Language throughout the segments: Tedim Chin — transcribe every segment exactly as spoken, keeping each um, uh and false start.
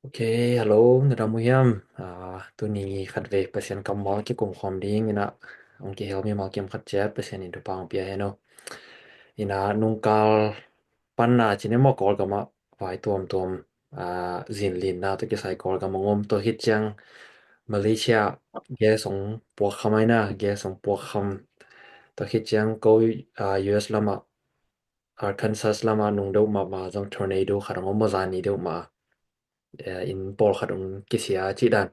Ok, hello, na dam uh hiam? Ah, tuni khatvei Pasian kammal kikum khawm ding ina, hong kihel mimal kim khat ciat Pasian in thupha hong pia hen aw. Ina nungkal panna cine maw, Kawlgam ah vai tuamtuam, ah, zinlinna tawh kisai Kawlgam ah hong om, tua khit ciang Malaysia gas hong puak kham aina, gas hong puak kham. Tua khit ciang ko, ah, U S lam ah, Arkansas lam ah nung deuh mahmah zong tornado khat hong om maw, zani deuh mah, eh, inn pawlkhat hong kisia cih dan.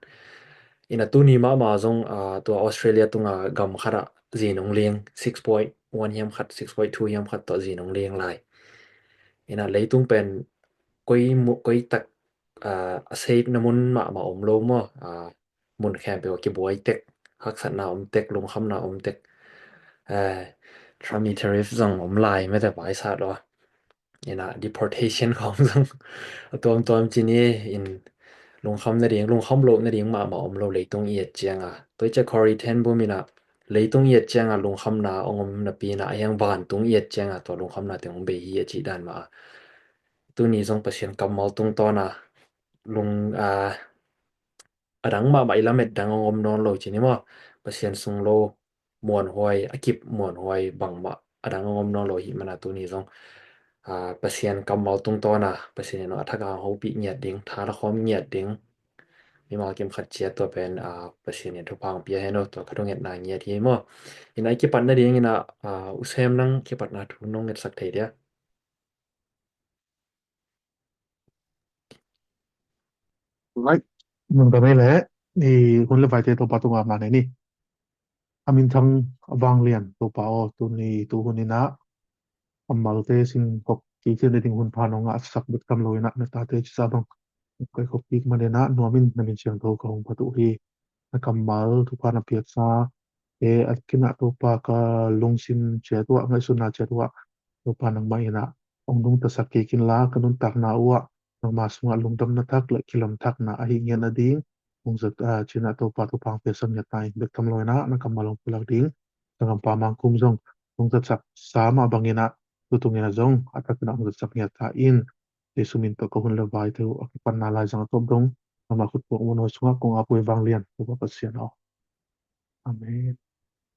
Ina tuni mahmah zong, ah, tua Australia tunga gam khat ah zin hong ling, six point one hiam khat, six point two hiam khat tawh zin hong ling lai. Ina leitung pen koi mu-, koi tak, ah, a safe na mun mahmah om lo maw. Ah, mun khempeuh ah kibuai tek, haksatna om tek, lungkhamna om tek. Eh, Trump i tariff zong om lai mete, paisat aw. Ina deportation khawng zong a tuamtuam cini in, lungkham nading, lungkham loh nading mahmah om lo leitung i et cianga. Tua i ciang Corrie ten Boom ina leitung i et cianga lungkhamna hong om napi ina, a hiang vantung i et cianga tua lungkhamna teng hong bei hi a cih dan mah a. Tuni zong Pasian kammal tungtawna lung, ah, a dang mahmah i lamet dang hong om nawn lo cini maw. Pasian sung lo muanhuai, a kip muanhuai bangmah a dang hong om nawn lo hi mana tuni zong, ah, Pasian kammal tungtawna Pasian in a thak a hopih ngiat ding, tha la khawm ngiat ding, mimal kim khat ciat tua pen, ah, Pasian in thupha hong pia hen aw, tua ka thungetna ngiat hi maw. Ina i kipatna ding ina, ah, U Sem nang kipatna thu nong ngetsak thei dia? Right. Nung ka mei le, i hun le vaite Topa tunga mah nei ni. A minthang a vanglian Topa aw, tuni tu hun ina a malte sin kop kik hi nading hun pha nong ngahsak bek tham lo ina, na tate cisa bang kai kop kik man ina nuam in na min siangtho ka hong phat uh hi. Na kammal thupha na piaksa te a kinah Topa ka lungsim ciat uh ah, ngaihsutna ciat uh ah Topa nangmah ina hong nungtasak kik inla, ka nuntakna uh ah nangma sungah lungdamna thak le kilamthakna ahi ngiat nading hong zat, ah, cinah Topa thupha hong piaksak ngiat ta in, bek tham lo ina na kammal hong pulak ding Sanggampa Mang Kum zong hong zatsak sa mah bang ina tutung ina zong a thak ina hong zatsak ngiat ta in, Jesu min tawh ka hun le vaite uh a kipatna lai zang a tawp dong nangma khut puak mun aw sungah kong ap uh hi vanglian Topa Pasian aw. Amen.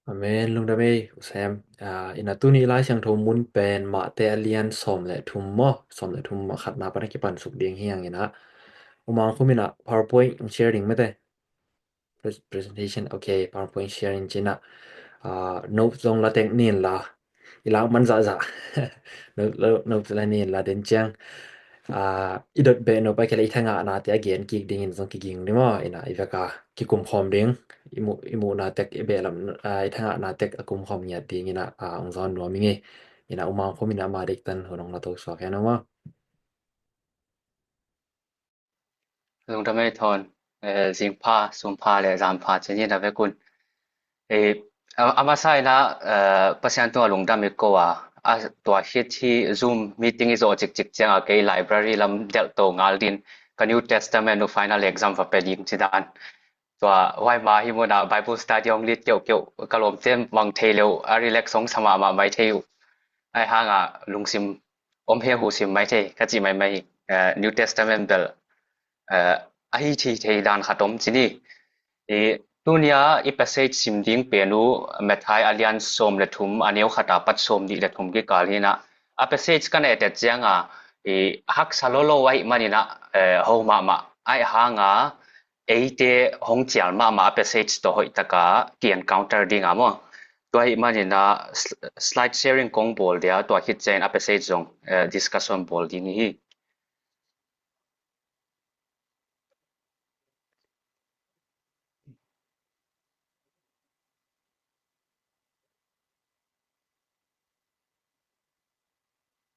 Amen. Lungdam ei, U Sem. Ah, ina tuni Lai Siangtho mun pen Mate a lian sawm le thum maw, sawm le thum a khatna pan a kipan suk ding hi hang ina. U Mang Khum ina PowerPoint hong share ding mete. Pres-, presentation. Ok, PowerPoint sharing cina. Ah, note zong la teng nin la. I lak man zahzah. Note, note la nin la den ciang, ah, i dot beh nop a kei le i thangahnate a gen kik dingin zong kiging ding maw. Ina i veka kikum khawm ding, i muh, i muhna tek, i behlam, ah, i thangahnate a kum khawm ngiat ding ina, ah, hong zawn nuam i ngei. Ina U Mang Khum ina ama diktan hun hong la to suak hen aw maw. Lungdam ei Thawn, eh, zingpha, sumpha le zanpha cinin a vekun. Eh, a, a masa ina, eh, Pasian tungah lungdam i ko a, a tua khit hi Zoom meeting i zawh cikcik cianga kei library lam delhto ngal din ka New Testament uh final exam va pe ding ci dan. Tua huai ma hi muna Bible study hong lit keuhkeuh ka lawmte mang thei leuh a relax hong sa mahmah mai thei uh. Ai hanga lungsim om he husim mai thei ka cih maimai hi. Eh, New Testament bel, eh, ahi thei thei dan khat om cini. I tunia i passage sim ding pen uh Matthai a lian sawm le thum a neu khata pat sawm nih le thum kikal hina. A passage ka na etet cianga i haksa lolo ahi manina, eh, ho mahmah ahi hanga eite hong cial mahmah a passage tawh hoihtaka ki-encounter dinga maw. Tua ahi manina sl-, slide sharing kong bawl dia tua khit ciangin a passage zong, eh, discussion bawl ding hi.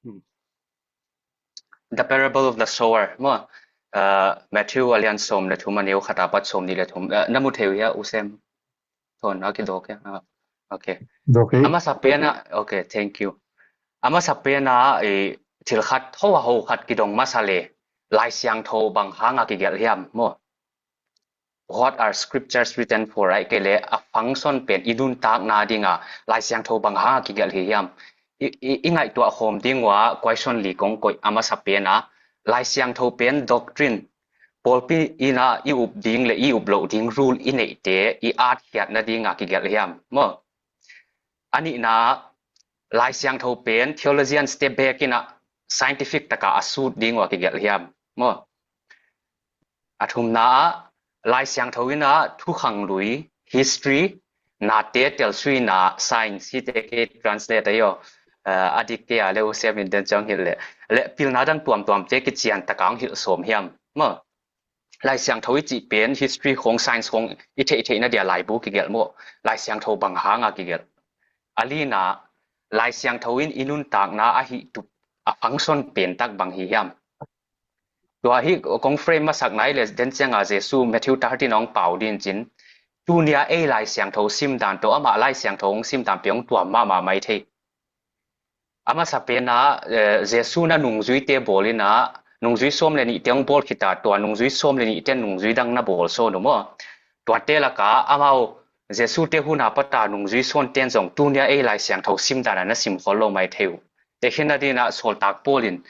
Hmm. The Parable of the Sower maw. Uh, Matthew a lian sawm le thum a neu khata pat sawm nih le thum. Uh, na mu thei uh hia U Sem? Thawn a kidawk hia? Ah, ok. Dawk hi. A masa pena, ok, thank you. A masa pena, eh, thil khat, ho a ho khat kidong masa le Lai Siangtho bang hanga kigelh hiam maw. What are scriptures written for? Ahi kei le a function pen i nuntakna dinga Lai Siangtho bang hanga kigelh hi hiam? I, i, i ngaihtuah khawm ding uh a question li kong koih a masa pena Lai Siangtho pen doctrine, pawlpi in ah i up ding le i up loh ding rule i neihte i atkhiat nading a kigelh hiam maw? A nihna, Lai Siangtho pen theologians te beek in ah scientific taka a sut ding uh a kigelh hiam maw? A thumna ah, Lai Siangtho in ah thukhang lui, history, nate telsuina, science, hite kei translate ahi aw, eh, a dik kei a le u siam in den ciang hilh le, le pilna dang tuamtuamte kician taka hong hilh sawm hiam maw? Lai Siangtho i cih pen history khong, science khong i theihtheihna dia laibu kigelh maw? Lai Siangtho bang hang a kigelh? A lina, Lai Siangtho in i nuntakna a hih tup, a function pen tak bang hi hiam? Tua hi kong frame masak nai le den cianga Jesu Matthew thirteen hong pau din cin, tunia ei Lai Siangtho simdan tawh amah Lai Siangtho hong simdan pen hong tuam mahmah mai thei. A masa pena, eh, Jesu na nungzuite bawl ina, nungzui sawm le nihte hong bawl khita, tua nungzui sawm le nihte nungzui dang na bawl sawn uh maw? Tuate laka amau Jesu te huna pata nungzui sawnten zong tunia ei Lai Siangtho simdana na sim khol lo mai thei uh. Tehkhinna dina Sawltak Paul in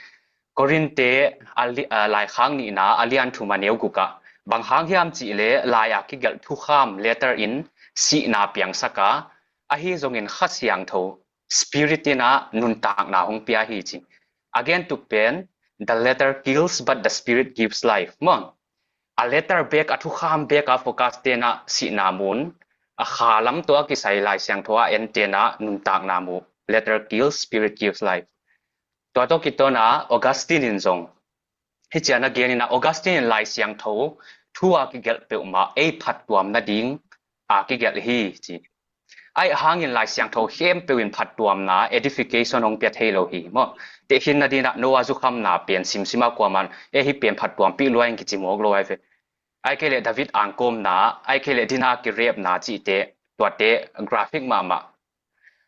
Korin te a li-, a, laikhak nihna a lian thum a neu guk ah, bang hang hiam cih le lai a kigelh thukham letter in sihna piangsak a, ahi zongin Kha Siangtho, Spirit in ah nuntakna hong pia hi ci. A gen tuk pen, "The letter kills, but the Spirit gives life," maw? A letter bek, a thukham bek a focus ten ah sihna mu in, a kha lam tawh a kisai Lai Siangtho a en ten ah nuntakna mu. Letter kills, Spirit gives life. Tua tawh kitawn ah Augustine in zong hih ciang a gen in ah, Augustine in Lai Siangtho thu a kigelh peuhmah ei phattuam nading a kigelh hi ci. Aih hangin Lai Siangtho khempeuh in phattuamna, edification, hong pia thei lo hi maw? Tehkhinna dina Noah zukhamna pen simsim a kuaman, "E, hih pen phattuampih lua ing," kici mawk lo ai ve. Ai kei le David angkawmna, ai kei le dina kirepna cihte, tuate graphic mahmah.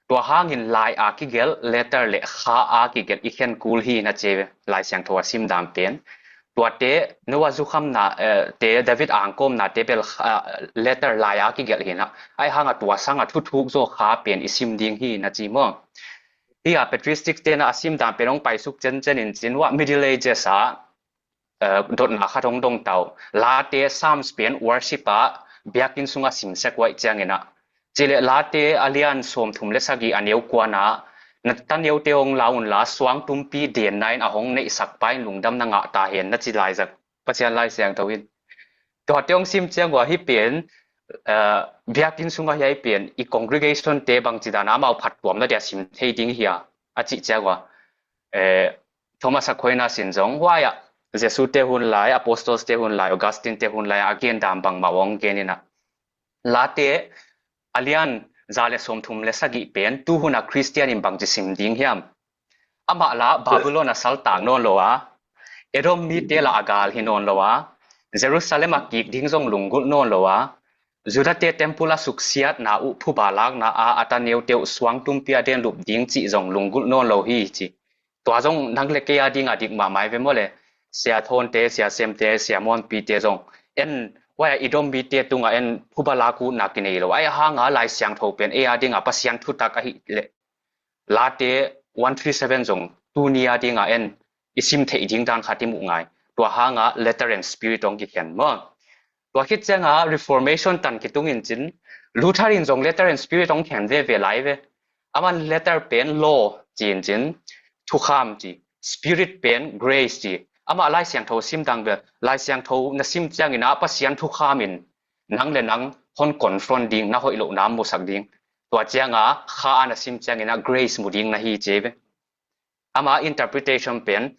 Tua hangin lai a kigelh letter le kha a kigelh i khen kul hi na ci ve, Lai Siangtho a simdan pen. Tuate Noah zukhamna, eh, te David angkawmna te bel, ah, letter lai a kigelh hi na. Aih hanga tua sanga thuthuk zaw kha pen i sim ding hi na ci maw? Hih a patristic tena a simdan pen hong paisuk cencen in cin, ua Middle Ages a, eh, dotna khat hong dong ta uh. Late, Psalms pen worship a biakinn sunga sim sek uh aih ciangin ah. Cih le Late a lian sawmthum le sagih a neu kuana, "Na taneute hong la unla, suangtumpi denna in a hong neihsakpa in lungdam na ngah ta hen," na ci laizak Pasian Lai Siangtho in. Tuate hong sim ciang ua hih pen, eh, biakinn sunga hiai pen i congregation te bangci dana amau phattuamna dia sim thei ding hia a cih ciang ua, eh, Thomas Aquinas in zong huai ah, Jesu te hun lai, Apostles te hun lai, Augustine te hun lai a gen dan bangmah hong gen in ah, Late a lian za le sawmthum le sagih pen tuhuna Khristian in bangci sim ding hiam? Amah la Babylon a saltak nawn lo a, Edom mite la a gal hi nawn lo a, Jerusalem a kik ding zong lunggulh nawn lo a, Judate temple a suksiatna uh phuba lakna a a taneute uh suangtumpi a den lup ding cih zong lunggulh nawn lo hi ci. Tua zong nang le kei a dinga dik mahmah hi ve maw le? Sia Thawnte, Sia Semte, Sia Muanpite zong en, huai a Edom mite tunga en phuba lak utna kinei lo. Aih hanga Lai Siangtho pen ei a dinga Pasian thutak ahih leh Late one three seven zong tuni a dinga en i sim theih ding dan khat i muh ngai. Tua hanga letter and spirit hong kikhen maw? Tua khit cianga Reformation tan kitung in cin, Luther in zong letter and spirit hong khen veve lai ve. Aman letter pen law ci in cin, thukham ci, spirit pen grace ci. Amah Lai Siangtho simdan ve, Lai Siangtho na sim ciangin ah Pasian thukham in nang le nang hon confront ding, na hoih lohna musak ding. Tua cianga kha a na sim ciangin ah grace mu ding na hi ci ve. Ama interpretation pen,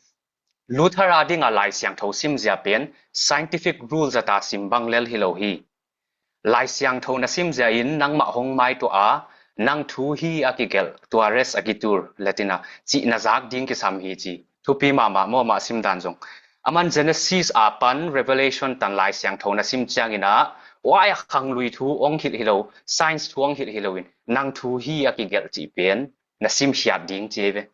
Luther a dinga Lai Siangtho simzia pen scientific rule zata sim bang lel hi lo hi. Lai Siangtho na simzia in nangmah hong maituah a, nang thu hi a kigelh, tua res a kitur, Latin a, cih na zak ding kisam hi ci. Thupi mahmah maw, amah simdan zong. Aman Genesis a pan Revelation tan Lai Siangtho na sim ciangin ah, huai a khanglui thu hong hilh hi lo, science thu hong hilh hi lo in, nang thu hi a kigelh cih pen na simkhiat ding ci ve.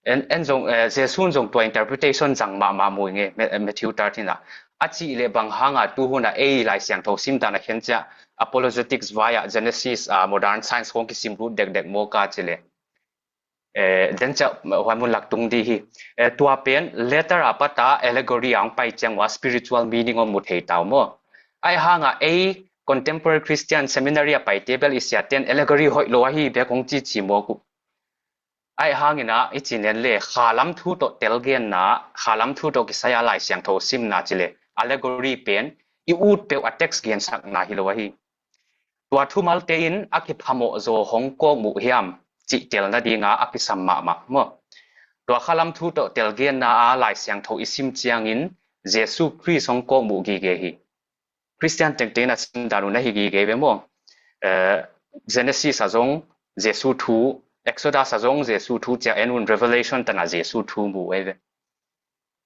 En, en zong, eh, Jesu'n zong tua interpretation zang mahmah mu ing e, Ma-, Matthew thirteen ah. A cih leh bang hanga tuhuna ei Lai Siangtho simdan a khen ciang apologetics vai-ah Genesis, ah, modern science khong kisim lut dekdek maw ka cih leh. Eh, den ciah huai mun lak tung di hi. Eh, tua pen letter a pata allegory a hong pai ciang ua spiritual meaning om mu thei tau maw? Ai hanga ei contemporary Christian seminary a paite bel i siaten allegory hoih lo ahi bek hong cici mawk uh. Ai hangin ah i cinen le khalam thu tawh telgenna, khalam thu tawh kisai-a Lai Siangtho simna ci le allegory pen i ut peuh a text gensakna hi lo ahi. Tua thumalte in a kiphamawh zaw hong kawk muh hiam cih tel nadinga a kisam mahmah maw? Tua khalam thu tawh telgenna a Lai Siangtho i sim ciangin Jesu Khrist hong kawk muh gige hi. Khristian tengteng in a sim dan uh na hi gige ve maw? Eh, Genesis a zong Jesu thu, Exodus a zong Jesu thu, ciah en un Revelation tana Jesu thu mu ei ve.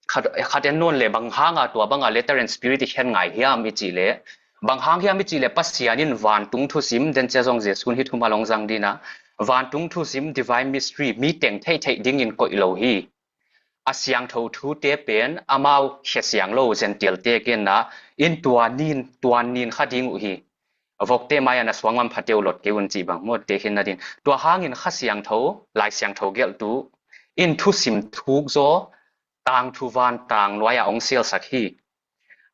Khat, khat en nawn le bang hanga tua banga letter and spirit i khen ngai hiam i cih le, bang hang hiam i cih le Pasian in vantung thusim, den cia zong Jesu in hi thum a long zang dina, vantung thusim, divine mystery, mi teng theihtheih dingin koih lo hi. A siangtho thute pen amau khia siang lo Gentile te genna in tua nin, tua nin kha ding uh hi. Vokte mai-a na suang manpha teu lot kei un cih bang maw, tekhin nadin. Tua hangin Kha Siangtho, Lai Siangtho gelhtu in thusim thuk zaw tangthu van tang nuai-ah hong sialsak hi.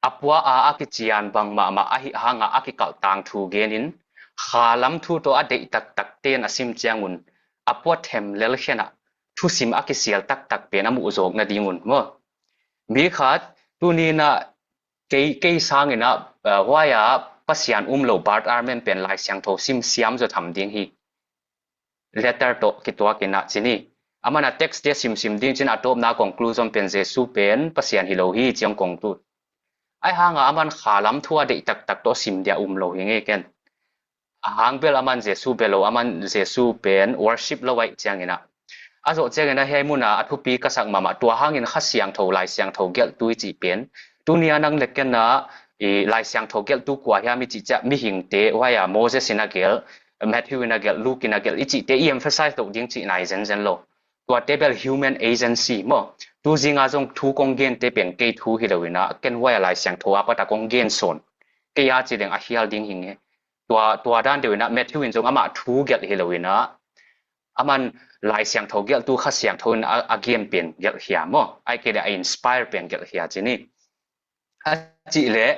A pua a a kician bang mahmah ahi hanga a kikalh tangthu genin khalam thu tawh a deih taktak ten a sim ciangun a pua them lel khenah thusim a kisial taktak pen a muhzawk nadingun maw? Mi khat tuninah kei, kei sanginah, ah, huai-a Pasian um lo Bart Ehrman pen Lai Siangtho sim siam zaw tham ding hi. Letter tawh kituakinah ci ni. Aman a text te simsim ding cin a tawpna conclusion pen Jesu pen Pasian hi lo hi ci hong conclude. Ai hanga aman khalam thu a deih taktak tawh sim dia um lo hi ngei ken. A hang bel aman Jesu bel lo, aman Jesu pen worship lo aih cianginah. A zawh cianginah hiai muna a thupi ka sak mahmah, tua hangin Kha Siangtho, Lai Siangtho gelhtu i cih pen. Tunia nang le kena i Lai Siangtho gelhtu kua hiam i cih ciah mihingte, huai-a Moses in a gelh, Matthew in a gelh, Luke in a gelh i cihte i emphasize loh ding cih nai zenzen lo. Tuate bel human agency maw? Tuzinga zong thu kong gente pen kei thu hi loinah, ken huai-a Lai Siangtho a pata kong gen sawn. Kei a ci deng a hial ding hi nge. Tua, tua dan deuh inah Matthew in zong amah thu gelh hi loinah, aman Lai Siangtho gelhtu Kha Siangtho in a, a gen pen gelh hia maw? Ai kei le a inspire pen gelh hia ci ni. A cih le,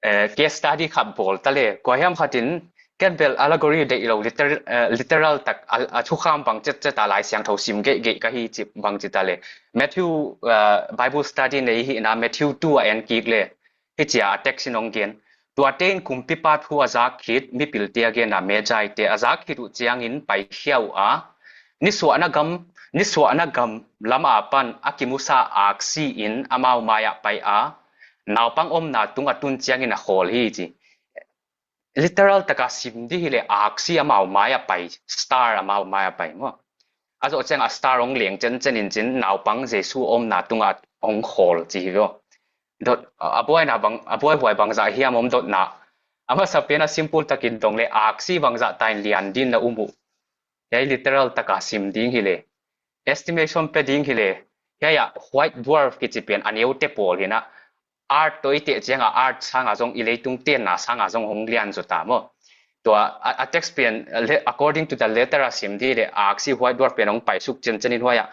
eh, case study khat bawl ta le, kua hiam khatin, ken bel allegory deih lo literal, eh, literal tak a, a thukham bang cetcet a Lai Siangtho sim geihgeih ka hi ci bang ci ta le. Matthew, eh, Bible study nei hihna Matthew two a en kik le, hicia a text in hong gen. Tuate in kumpipa thu a zak khit, mipilte a genna Magi te a zak khit uh ciangin paikhia uh a, nisuahna gam, nisuahna gam lam a pan a kimusa aksi in amau mai-ah pai a, naupang omna tung a tun ciangin a khawl hi ci. Literal taka sim di hileh aksi amau mai-ah pai, star amau mai-ah pai maw? A zawh ciang a star hong leng cencen in cin naupang Jesu omna tungah hong khawl ci hi vio. Dot, a buaina bang, a buaihuai bangzah hiam om dotna. A masa pen a simple takin dong le aksi bangzah tain lian din na um uh. Hiai literal taka sim ding hileh. Estimation pe ding hileh. Hiai ah white dwarf kici pen a neute pawl hinah. Earth tawh i teh cianga Earth sanga zong i leitung tenna sanga zong hong lian zaw ta maw? Tua a, a text pen, le, according to the letter a sim di le aksi white dwarf pen hong paisuk cencen in huai-ah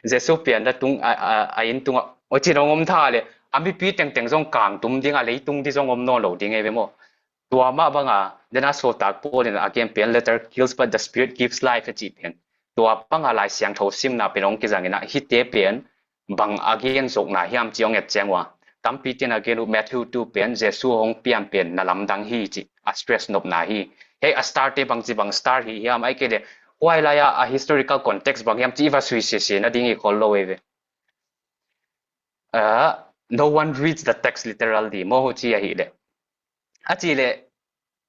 Jesu pian da tung a, a, a inn tungah oi cin hong om tha le a mipi tengteng zong kangtum ding a leitung di zong om nawn lo ding ei ve maw? Tua mah banga dena sawltak Paul in a gen pen letter kills but the spirit gives life a cih pen. Tua banga Lai Siangtho simna pen hong kizang inah hite pen bang a gen zawkna hiam ci hong et ciang ua. Tampi tin a gen uh Matthew two pen Jesu hong pian pen na lamdang hi ci a stress nopna hi. Hei a star te bangci bang star hi hiam ai kei le huai lai-a a historical context bang hiam ci i va sui sese nading i khol lo ei ve. Uh, no one reads the text literally maw ci ahi le. A cih le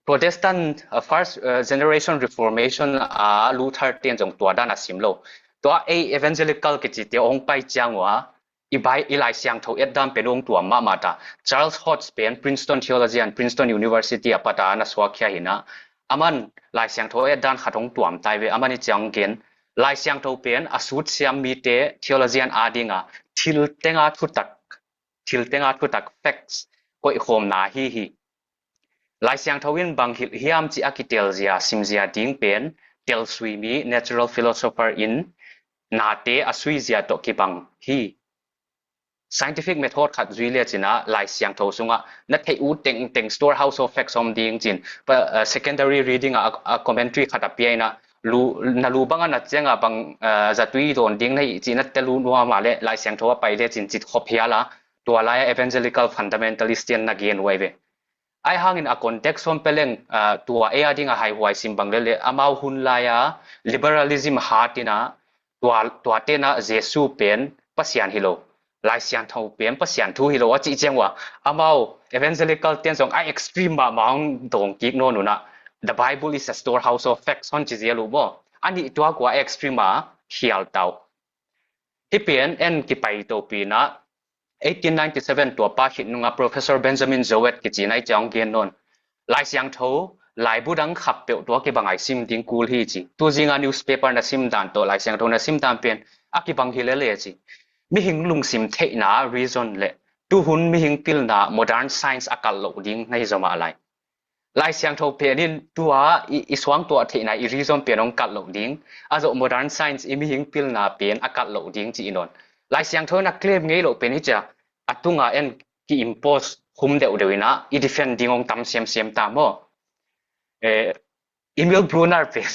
Protestant, uh, first, uh, generation Reformation a Luther ten zong tua dan a sim lo. Tua ei evangelical kici te hong pai ciang ua i bai i Lai Siangtho et dan pen hong tuam mahmah ta. Charles Hodge pen Princeton theologian, Princeton University a pata na suak khia hinah. Aman Lai Siangtho et dan khat hong tuam tai ve, aman i ciang gen. Lai Siangtho pen a sut siam mite theologian a dinga thil tenga thutak, thil tenga thutak facts koihkhawmna hi hi. Lai Siangtho in bang hilh hiam ci a kitelzia, simzia ding pen tel sui mi natural philosopher in nate a suizia tawh kibang hi. Scientific method khat zui le cin ah Lai Siangtho sungah na theih ut tengteng storehouse of facts om ding cin, pa, uh, secondary reading ah a commentary khat a pia in ah, lu, na lu bang a nat ciangah bang, uh, zatui dawn ding na hi cin ah, te lu nuam a le Lai Siangtho a pai le cin cit khop hial a, tua lai-a evangelical fundamentalist tian na gen huai ve. Ai hangin a context hon peleng, uh, tua ei a ding a haihuai sim bang lele amau hun lai-a liberalism hat in ah tua, tua tena Jesu pen Pasian hi lo, Lai Siangtho pen Pasian thu hi lo a cih ciang ua, amau evangelical ten zong a extreme mahmah hong dawng kik nawn un ah, the Bible is a storehouse of facts hon ci zia lu maw? A nih tua kua extreme a khial tau. Hi pen en kipai to pi in ah, eighteen ninety seven tua pa khit nunga Professor Benjamin Jowett kici nai ciang gen nawn. Lai Siangtho laibu dang khap peuh tua kibang ai sim ding kul hi ci. Tu zinga newspaper na sim dan tawh Lai Siangtho na sim dan pen a kibang hi lele ci. Mihing lungsim theihna reason le tuhun mihing pilna modern science a kalh loh ding na hi zomah lai. Lai Siangtho pen in tua i, i suang tuah theihna i reason pen hong kalh loh ding, a zoh modern science i mihing pilna pen a kalh loh ding ci i nawn. Lai Siangtho in a claim ngei loh pen hi cia, a tunga en ki impose hum deuhdeuh in ah i defend ding hong tam siamsiam ta maw? Eh, Emil Brunner pen,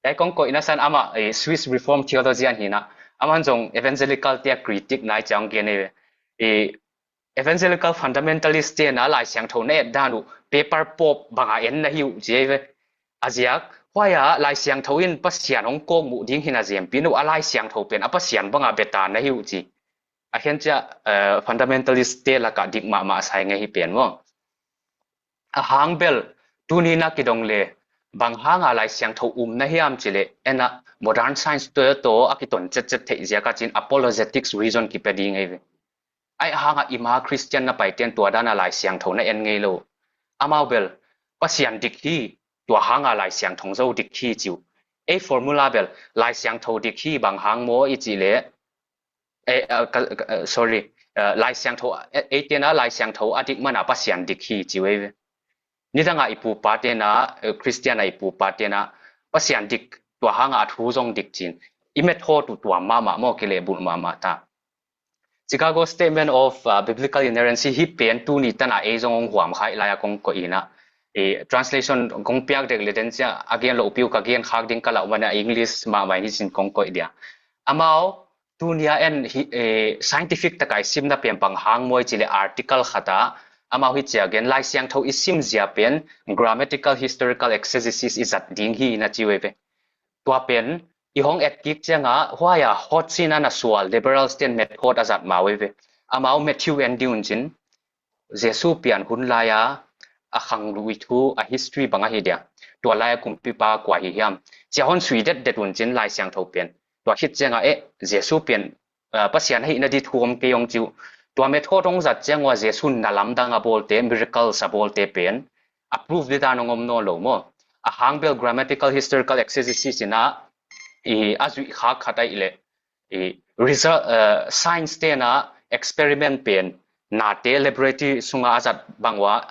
ei kong koih na san amah, eh, Swiss Reformed theologian hi in ah, aman zong evangelical te a critic nai ciang gen ei ve. Eh, evangelical fundamentalist te na Lai Siangtho na et dan uh paper pope banga en na hi uh ci ei ve. A ziak, huai a Lai Siangtho in Pasian hong kawk muh ding hi na ziampi uh a Lai Siangtho pen a Pasian banga beta na hi uh ci. A hian cia, eh, fundamentalist te lakah dik mahmah sai ngei hi pen maw? A hang bel, tuni na kidong le, bang hanga Lai Siangtho um na hiam ci le, en ah modern science to to a kiton cetcet theih ziak a cin apologetics reason kipia ding ei ve. Ai hanga ima Christian na paiten tua dana Lai Siangtho na en ngei lo. Amau bel, Pasian dik hi, tua hanga Lai Siangtho zo dik hi ci uh. Ei formula bel, Lai Siangtho dik hi bang hang maw i ci le, eh, eh, ka, ka, eh, sorry, eh, Lai Siangtho, eh, ei tena Lai Siangtho a dik mana Pasian dik hi ci uh ei ve. Nidanga i pupa tena, eh, Christian a i pupa tena Pasian dik, tua hanga a thu zong dik cin. I method uh tua mahmah maw, kilehbulh mahmah ta. Chicago Statement of, uh, Biblical Inerrancy hi pen tuni tana ei zong hong huam khai lai a kong koih in ah. Eh, translation kong piak dek le den cia a gen loh piu ka gen khak ding ka lauh mana English mahmah hi sin kong koih dia. Amau, tunia en hi, eh, scientific taka i simna pen bang hang maw i ci le article khata, amau hi cia gen Lai Siangtho i sim zia pen grammatical historical exegesis i zat ding hi na ci uh ei ve. Tua pen i hong et kik cianga huaia hot sina na sual liberals ten method a zat mau ei ve. Amau Matthew en ding un cin, Jesu pian hun laia a khang lui thu a history bang ahi dia. Tua laia kumpipa kua hi hiam? Cia hon sui detdet un cin Lai Siangtho pen. Tua khit cianga eh, Jesu pian, ah, Pasian ahihna di thu om kei hong ci uh. Tua method hong zat ciang ua Jesu na lamdang a bawlte, miracles a bawlte pen a proof di dan hong om nawn lo maw? A hang bel grammatical historical exegesis in ah, i, a zuih khak khat ahih leh, i, result, eh, science tena experiment pen nate laboratory sunga a zat bang ua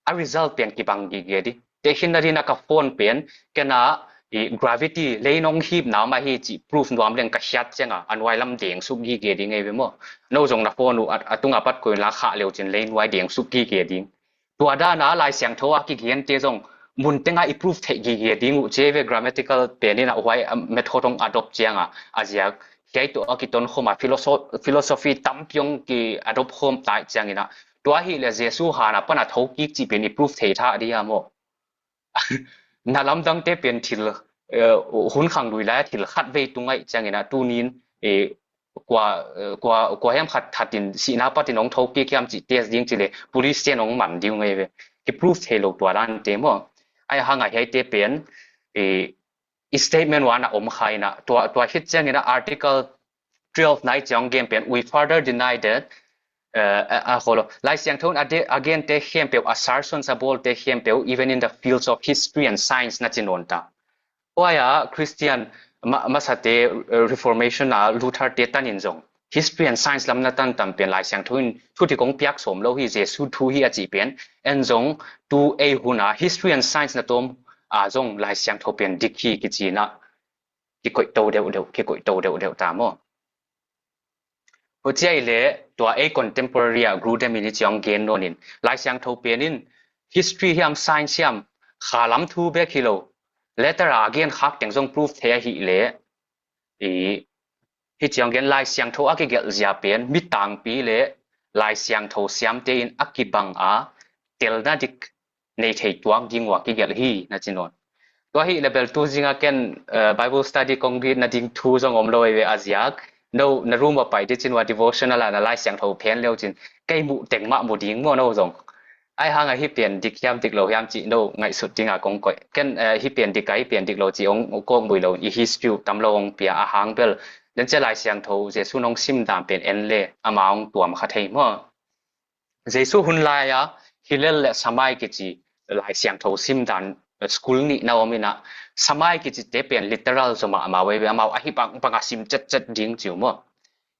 a result pen kibang gige di. Tehkhinna dina ka phone pen kena, i, gravity lei nong hipna om ahi cih proof nuam leng ka hiat cianga a nuai lam deng suk gige di ngei ve maw? No zong na phone uh a, a tunga pat koih la khah leu cin lei nuai deng suk gige ding. Tua dana Lai Siangtho a kigente zong mun tenga i proof theih gige ding uh ci ei ve. Grammatical pen in ah huai, um, method hong adopt cianga a ziak hiai tawh a kiton khoma philosoph-, philosophy tampi hong ki adopt khom tai ciangin ah tua ahih leh Jesu hana pana tho kik cih pen i proof thei tha di a maw? Na lamdangte pen thil, eh, hun khang lui lai a thil khat vei tung aih ciangin ah tunin, eh, kua, eh, kua, kua hiam khat, khat in sihna patin hong tho kik hiam cih test ding ci le police ten hong man ding ngei ve. Ki proof thei lo tua dante maw? Ai hanga hiaite pen, eh, i statement ua na om kha in ah tua, tua khit ciangin ah article twelve nai ciang gen pen, we further deny that, eh, a, a, holo. Lai Siangtho in a de-, a gente khempeuh assertions a bawlte khempeuh even in the fields of history and science na ci nawn ta. Huaia Christian ma-, masate, eh, Reformation a Luther te tanin zong history and science lam na tantan pen Lai Siangtho in thuti kong piak sawm lo hi, Jesu thu hi a cih pen en zong tu ei huna history and science na tawm a zong Lai Siangtho pen dik hi kici inah kikoihto deuhdeuh, kikoihto deuhdeuh ta maw? Huciai le tua ei contemporary ah Grudem in i ciang gen nuanin Lai Siangtho pen in history hiam science hiam khalam thu bek hi lo, letter a gen khak teng zong proof thei ahih le i hi ciang gen Lai Siangtho a kigelh zia pen mi tangpi le Lai Siangtho siamte in a kibang a telna dik nei thei tuak ding uh a kigelh hi na ci nawn. Tua hi le bel tu zinga ken Bible study kong rit na ding thu zong om lo ei ve a ziak no na room a pai di cin ua devotional a na Lai Siangtho phen leu cin kei muh teng mah mu ding maw no zong. Ai hanga hi pian dik hiam dik lo hiam cih no ngaihsut dinga kong koih. Ken hi pian dik a hi pian dik lo cih ong kawk bui lo in i history uh tam lo ong pia a hang bel. Den cia Lai Siangtho Jesu nong sim dan pian en le ama ong tuam kha thei maw? Jesu hun lai a Hillel le Shammai kici Lai Siangtho sim dan school nih na om inah Shammai kici te pian literal zomah amau ei ve amau ahi bang banga sim cetcet ding ciu maw?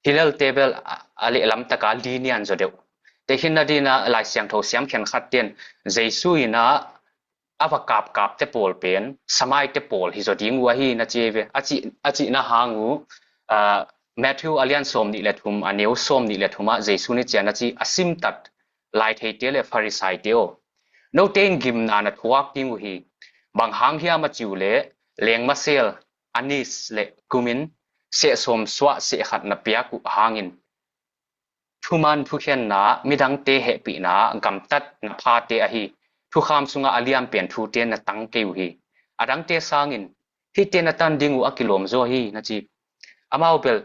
Hillel te bel a lehlam taka lenient zaw deuh. Te khin na dina Lai Siangtho siam khenkhat ten Jesu ina a va kapkap te pawl pen Shammai te pawl hi zaw ding uh ahi na ci ve. A cih, a cihna hang uh Matthew a lian sawm nih le thum a neu sawm nih le thum ah Jesu ni cian a ci a simtat Lai theite le Pharisai te aw. Note in gimna na thuak ding uh hi. Bang hang hiam a ciu le lengmasel anis le kumin sehsawm suah sehkhat na piak uh hangin thuman thukhenna midangte hehpihna gamtat na phate ahi thukham sungah a liam pen thute na tang kei uh hi. A dangte sangin hihte na tan ding uh a kilawm zaw hi na ci. Amau bel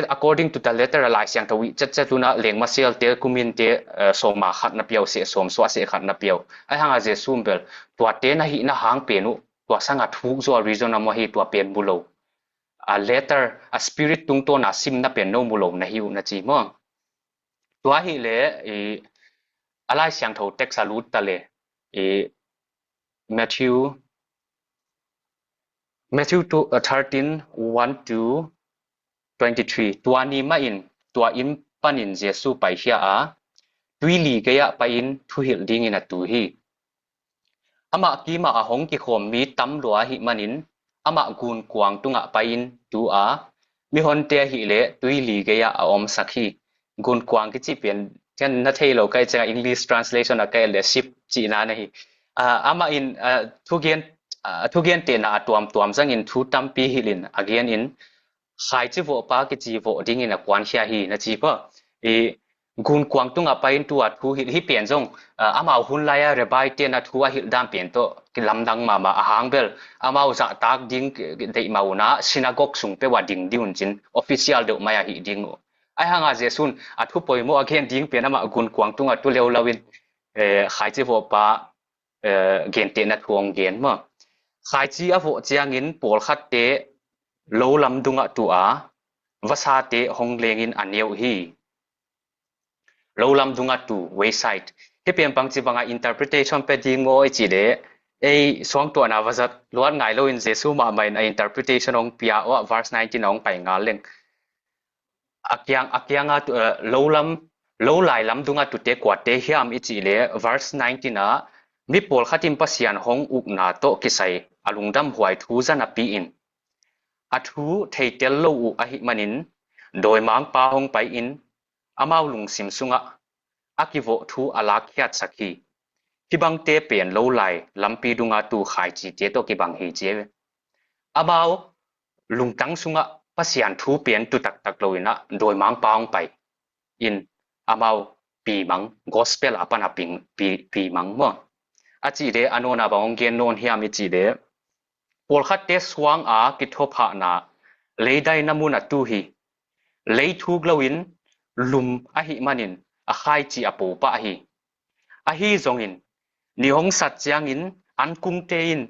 according to the letter a Lai Siangtho ih cetcet unah lengmaselte kuminte sawma khat na piau seh sawm suah seh khat na piau ai hanga Jesu bel tuate na hihna hang pen uh tua sanga thuk zaw a reason a maw hi tua pen mu lo. A letter a spirit tungtawna simna pen no mu lo na hi uh na ci maw? Tua hi le a Lai Siangtho text a lut ta le Matthew Matthew thirteen one to twenty three. Tua ni mahin tua inn panin Jesu paikhia a tuili gei-ah pai-in thuhilh dingin a tu hi. Amah kimah a hong kikhawm mi tam lua ahih manin amah gunkuang tungah pai-in tu a mihonte ahih leh tuili gei-ah a omsak hi. Gunkuang kici pian na thei lo kai ciangah English translation a kai le ship cihna na hi. Amah in thugen a thugentehna a tuamtuam zangin thu tampi hilhin a genin khaici vawhpa kici vawh dingin a kuankhia hi na ci pa. Gunkuang tungah pai-in tu a thu hilh hi pian zong amau hun lai-a rebai ten a thu a hilh dan pian tawh kilamdang mahmah a hang bel amau zahtak ding deih mah unah synagogue sung peuh a ding ding un cin official deuh mai a hih ding uh. Ai hanga Jesu'n a thu poimawh a gen ding pian amah gunkuang tungah tu leu lo in khaici vawhpa gentehna thu hong gen maw? Khaici a vawh ciangin pawlkhatte lo lam dungah tu a vasate hong lengin a neu hi. Lo lam dungah tu wayside. Hi pian bangci banga interpretation pe ding maw i ci le ei suangtuahna va zat luat ngai loin Jesu mahmah in a interpretation hong pia awh verse nineteen a hong pai ngal leng. A kiang a kianga lo lam lo lai lam dunga tute kuate hiam i cih le verse nineteen ah mi pawlkhat in Pasian hong ukna tawh kisai a lungdam huai thu zanapi in a thu theitel lo uh ahih manin dawimangpa hong pai in amau lungsim sungah a kivawh thu a lakkhiatsak hi. Hibangte pen lo lai lampi dunga tu khaicite tawh kibang hi ci. Amau lungtang sungah Pasian thu pen tu taktak lo inah dawimangpa hong pai in amau pimang gospel a pana pimang maw? A cih de a nawna bang hong gen nawn hiam i cih de pawlkhatte suang a kithuaphahna leidaina mun a tu hi. Lei thuk loin lum ahih manin a khaici a po pah hi. Ahi zongin ni hong sat ciangin ankungte in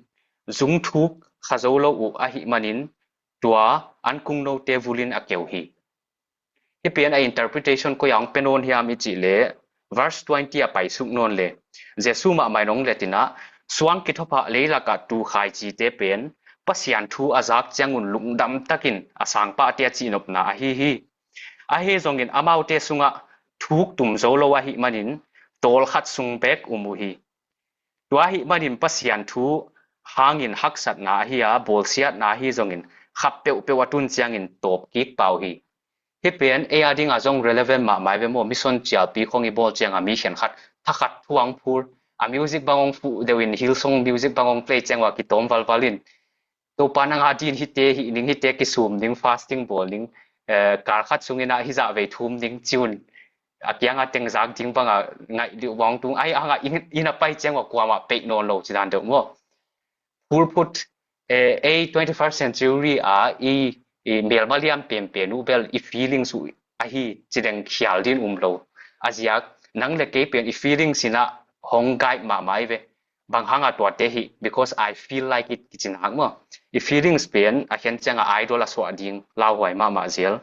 zung thuk kha zo lo uh ahih manin tua ankung note vulin a keu hi. Hi pian a interpretation koi a hong pe nawn hiam i cih le verse twenty a paisuk nawn le Jesu mahmah in hong letinah suang kithuaphah leilakah tu khaicite pen Pasian thu a zak ciangun lungdam takin a sangpahte a cihnopna ahi hi. Ahi zongin amaute sungah thuk tum zo lo ahih manin tawlkhat sung bek um uh hi. Tua ahih manin Pasian thu hangin haksatna ahi a, bawlsiatna ahi zongin khap peuhpeuh a tun ciangin tawp kik pah uh hi. Hih pen ei a dingah zong relevant mahmah hi ve maw, mission cialpi khong i bawl ciangah mi khenkhat thakhat thuang phur, a music bang hong fuh deuh in, Hillsong music bang hong play ciangah kitawm valval in, Topa nang a din hite hih ning, hite kisum ning, fasting bawl ning, eh, kal khat sungin ah hih zah vei thum ning ci un, a kiangah tengzak ding bangah ngaih liuh bawng tung, ahi hangah inn, inn a pai ciangah kuamah peih nawn lo ci dan deuh maw. Phulphut, eh, ei twenty-first century a i, i melma lian penpen uh bel i feelings uh ahi ci deng khial din um lo. A ziak nang le kei pen i feelings in ah hong guide mahmah hi ve. Bang hangah tuate hi, because I feel like it kici nak maw. I feelings pen a khen ciangah idol a suah ding lauhuai mahmah zel.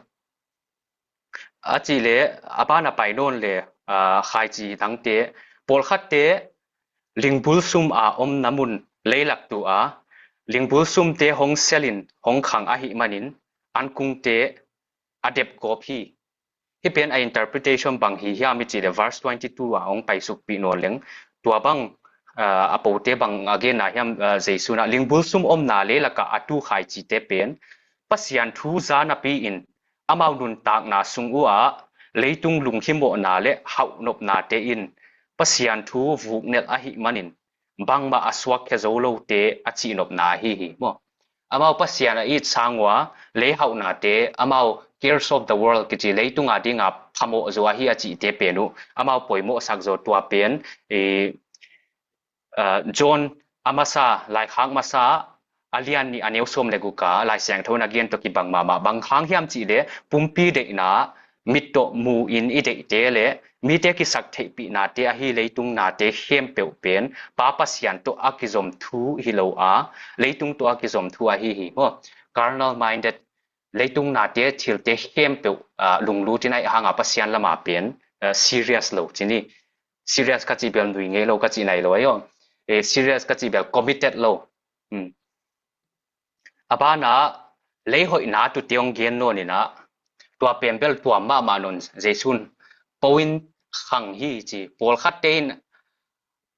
A cih leh a ban a pai nawn le, ah, khaici dangte, pawlkhatte lingbul sum a omna mun leilak tu a, lingbul sumte hong selin hong khang ahih manin an kungte a dep gawp hi. Hih pen a interpretation bang hi hiam i cih leh verse twenty-two ah hong paisukpih nawn leng, tua bang, ah, a pote bang a genna hiam, ah, Jesu in ah lingbul sum omna leilakah a tu khaicite pen Pasian thu za napi-in amau nuntakna sung uhah leitung lunghimawhna le hauhnopnate in Pasian thu vuknelh ahih manin bangmah a suakkhia zo lote a cihnopna ahi hi maw. Amau Pasian a it sang uh a, lei hauhnate, amau cares of the world kici leitung a dinga phamawh zo ahi a cihte pen uh amau poimawhsak zo. Tua pen, eh, ah, John a masa, laikhak masa a lian nih a neu sawm le guk a Lai Siangtho in a gen tawh kibang mahmah. Bang hang hiam cih leh pumpi deihna, mit tawh mu-in i deihte le mite kisaktheihpihnate ahi leitung nate khempeuh pen Pa Pasian tawh a kizom thu hi lo a, leitung tawh a kizom thu ahi hi maw. Carnal minded, leitung nate thilte khempeuh, ah, lunglut in ahih hanga Pasian lama pen, ah, serious lo ci ni. Serious ka cih bel nui ngei lo ka cih nai lo ahi aw. Eh, serious ka cih bel committed lo. Hmm. A banah lei hoihna tute hong gen nawn in ah, tua pen bel tuam mahmah nawn. Jesu in po in khang hi ci. Pawlkhatte in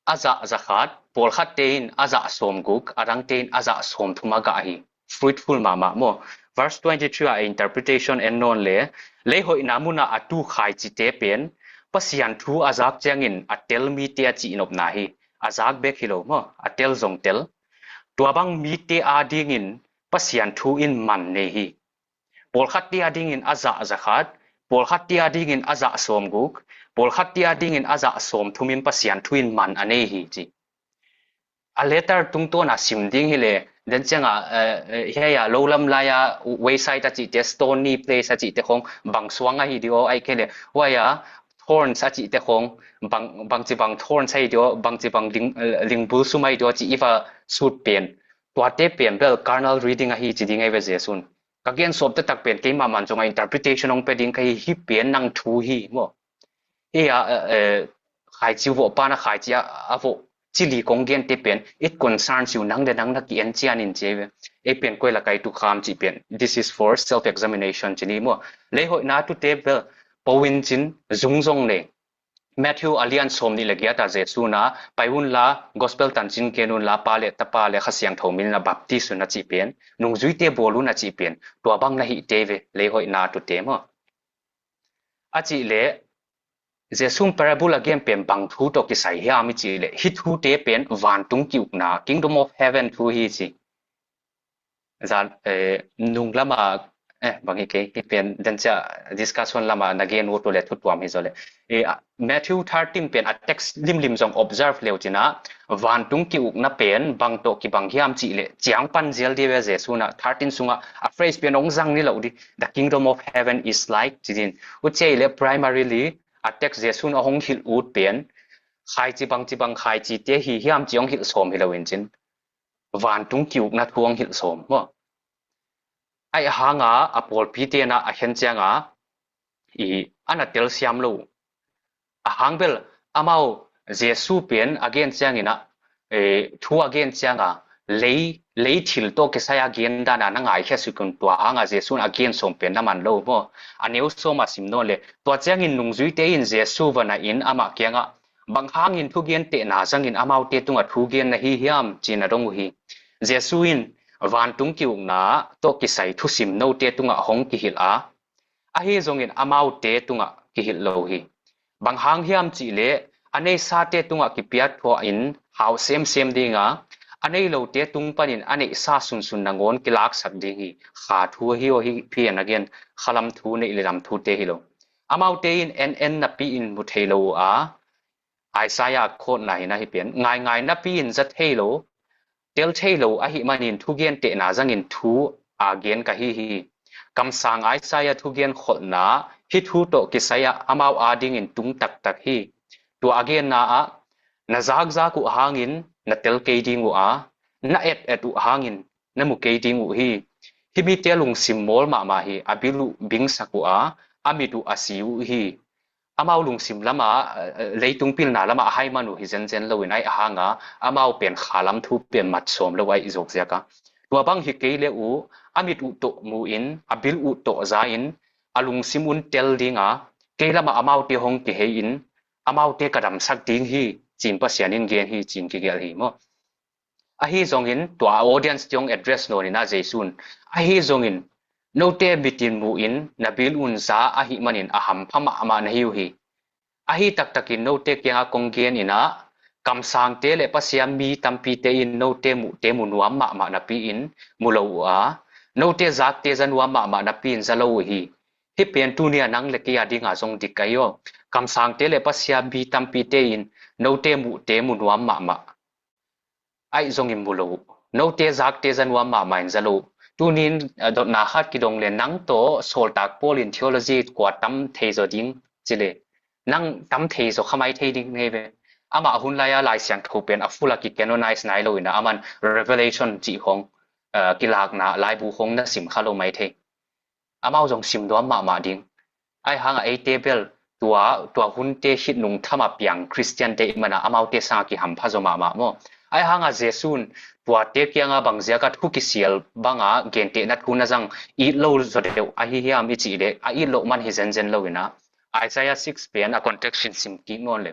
a zah zakhat, pawlkhatte in a zah sawmguk, a dangte in a zah sawmthum a gah hi. Fruitful mahmah maw. Verse twenty-three ah interpretation en nawn le, lei hoihna munah a tu khaicite pen Pasian thu a zak ciangin a tel mite a cihnopna hi. A zak bek hi lo maw, a tel zong tel. Tua bang mite adingin Pasian thu in man nei hi. Pawlkhatte adingin a zah zakhat, pawlkhatte adingin a zah sawmguk, pawlkhatte adingin a zah sawmthum in Pasian thu in man a nei hi ci. A letter tungtawn a sim ding hi le, den ciangah, eh, eh, hiai a lo lam lai a wayside a cihte, stony place a cihte khong bang suang ahi di aw, ahih kei le huai a thorns a cihte khong bang, bangci bang thorns ahi di aw, bangci bang ling, eh, lingbul sum ahi di aw cih i va sut pen, tuate pen bel carnal reading ahi ci ding ahi ve Jesu in. Ka gen sawm taktak pen keimah man zongah interpretation hong pia ding ka hi, hih pen nang thu hi maw. Hih a, eh, eh, khaici vawh pan a khaici a, a vawh cili kong gente pen, it concerns you, nang le nang na ki-en cian in ci ve. Ei pen koi laka i tu kham cih pen, this is for self examination ci ni maw. Lei hoihna tute bel po in cin, zung zong nei. Matthew a lian sawm nih le giat ah Jesu in ah, pai unla, gospel tancin gen unla, Pa le Tapa le Kha Siangtho min in a baptis un a cih pen, nungzuite bawl un a cih pen, tua bang na hihte ve, lei hoihna tute maw. A cih leh, Jesu in parable a gen pen bang thu tawh kisai hiam i cih leh, hih thute pen vantung ki-ukna, kingdom of heaven thu hi ci. Zan, eh, nung lama, eh, bang hi kei, hih pen den ciah discussion lama na gen ut uh le thu tuam hi zaw le. Eh, a, Matthew thirteen pen a text limlim zong observe leu cin ah, vantung ki-ukna pen bang tawh kibang hiam cih leh, ciang pan zial di ve Jesu in ah thirteen sungah a phrase pen hong zang ni lo di, the kingdom of heaven is like, ci din. Uciah leh primarily, a text Jesu in a hong hilh ut pen, khaici bangci bang khaicite hi hiam ci hong hilh sawm hi lo in cin. Vantung ki-ukna thu hong hilh sawm maw. Ahih hanga a pawlpite in ah a khen cianga, i, a na telsiam lo. A hang bel amau Jesu pen a gen ciangin ah, eh, thu a gen cianga, lei, lei thil tawh kisai a gen dana na ngaikhia suk un, tua hanga Jesu in a gen sawm pen na man lo maw. A neu sawm a sim nawn le, tua ciangin nungzuite in Jesu va na in amah kiangah, bang hangin thugentehna zangin amaute tungah thugen na hi hiam, ci-in a dong uh hi. Jesu in vantung ki-ukna tawh kisai thusim note tungah hong kihilh a, ahi zongin amaute tungah kihilh lo hi. Bang hang hiam cihleh a neisate tungah kipiakthuah in hau semsem ding a, a neilote tung panin a neihsa sunsun nangawn kilaksak ding hi. Kha thu ahi aw hi, P N again, khalam thu neih le lam thute hi lo. Amaute in en en napi in mu thei lo uh a, Isaiah a quote na hi na hi pen, ngaingai napi in za thei lo, tel thei lo ahih manin thugentehna zangin thu a gen ka hi hi. Kamsang Isaiah thugen kholhna hih thu tawh kisai ah amau adingin tung taktak hi. Tua a genna ah, na zakzak uh hangin na tel kei ding uh a, na et et uh hangin na mu kei ding uh hi. Hih mite lungsim mawl mahmah hi, a bil uh bingsak uh a, a mit uh a si uh hi. Amau lungsim lama, eh, leitung pilna lama a hai man uh hi zenzen lo in, aih hanga amau pen khalam thu pen mat sawm lo aih zawk ziaka. Tua bang hi kei le uh, a mit uh tawh mu in, a bil uh tawh za in, a lungsim un tel dinga, kei lama amaute hong kihei in, amaute ka damsak ding hi, cin Pasian in gen hi, cin kigelh hi maw. Ahi zongin tua audience tiong address nawn in a Jesu in, ahi zongin note mitin mu in na bil un za ahih manin a hampha mahmah na hi uh hi. Ahi taktakin note kianga kong gen in a, kamsangte le Pasian mi tampite in note muhte mu nuam mahmah napi in mu lo uh a, note zakte za nuam mahmah napi in za lo uh hi. Hih pen tunia nang le kei a dinga zong dik ahi aw. Kamsangte le Pasian mi tampite in note muhte mu nuam mahmah aih zongin mu lo uh. Note zakte za nuam mahmah in za lo uh. Tunin, eh, dotna khat kidong le nang tawh sawltak Paul in theology kua tam thei zaw ding ci le, nang tam thei zaw kha mai thei ding ngei ve. Amah a hun lai-a Lai Siangtho pen a full a ki canonize nai lo in a, aman Revelation cih khong, eh, kilakna laibu khong na sim kha lo mai thei. Amau zong sim nuam mahmah ding. Aih hanga eite bel tua, tua hunte khit nung thama piang Khristiante i mana amaute sanga kihampha zaw mahmah maw. Aih hanga Jesu in tuate kianga bang ziaka thu kisial banga gentehna thu na zang it lo zaw deuh ahi hiam i cih deh, a it loh man hi zenzen lo in a, Isaiah six pen a context in sim kik nawn le.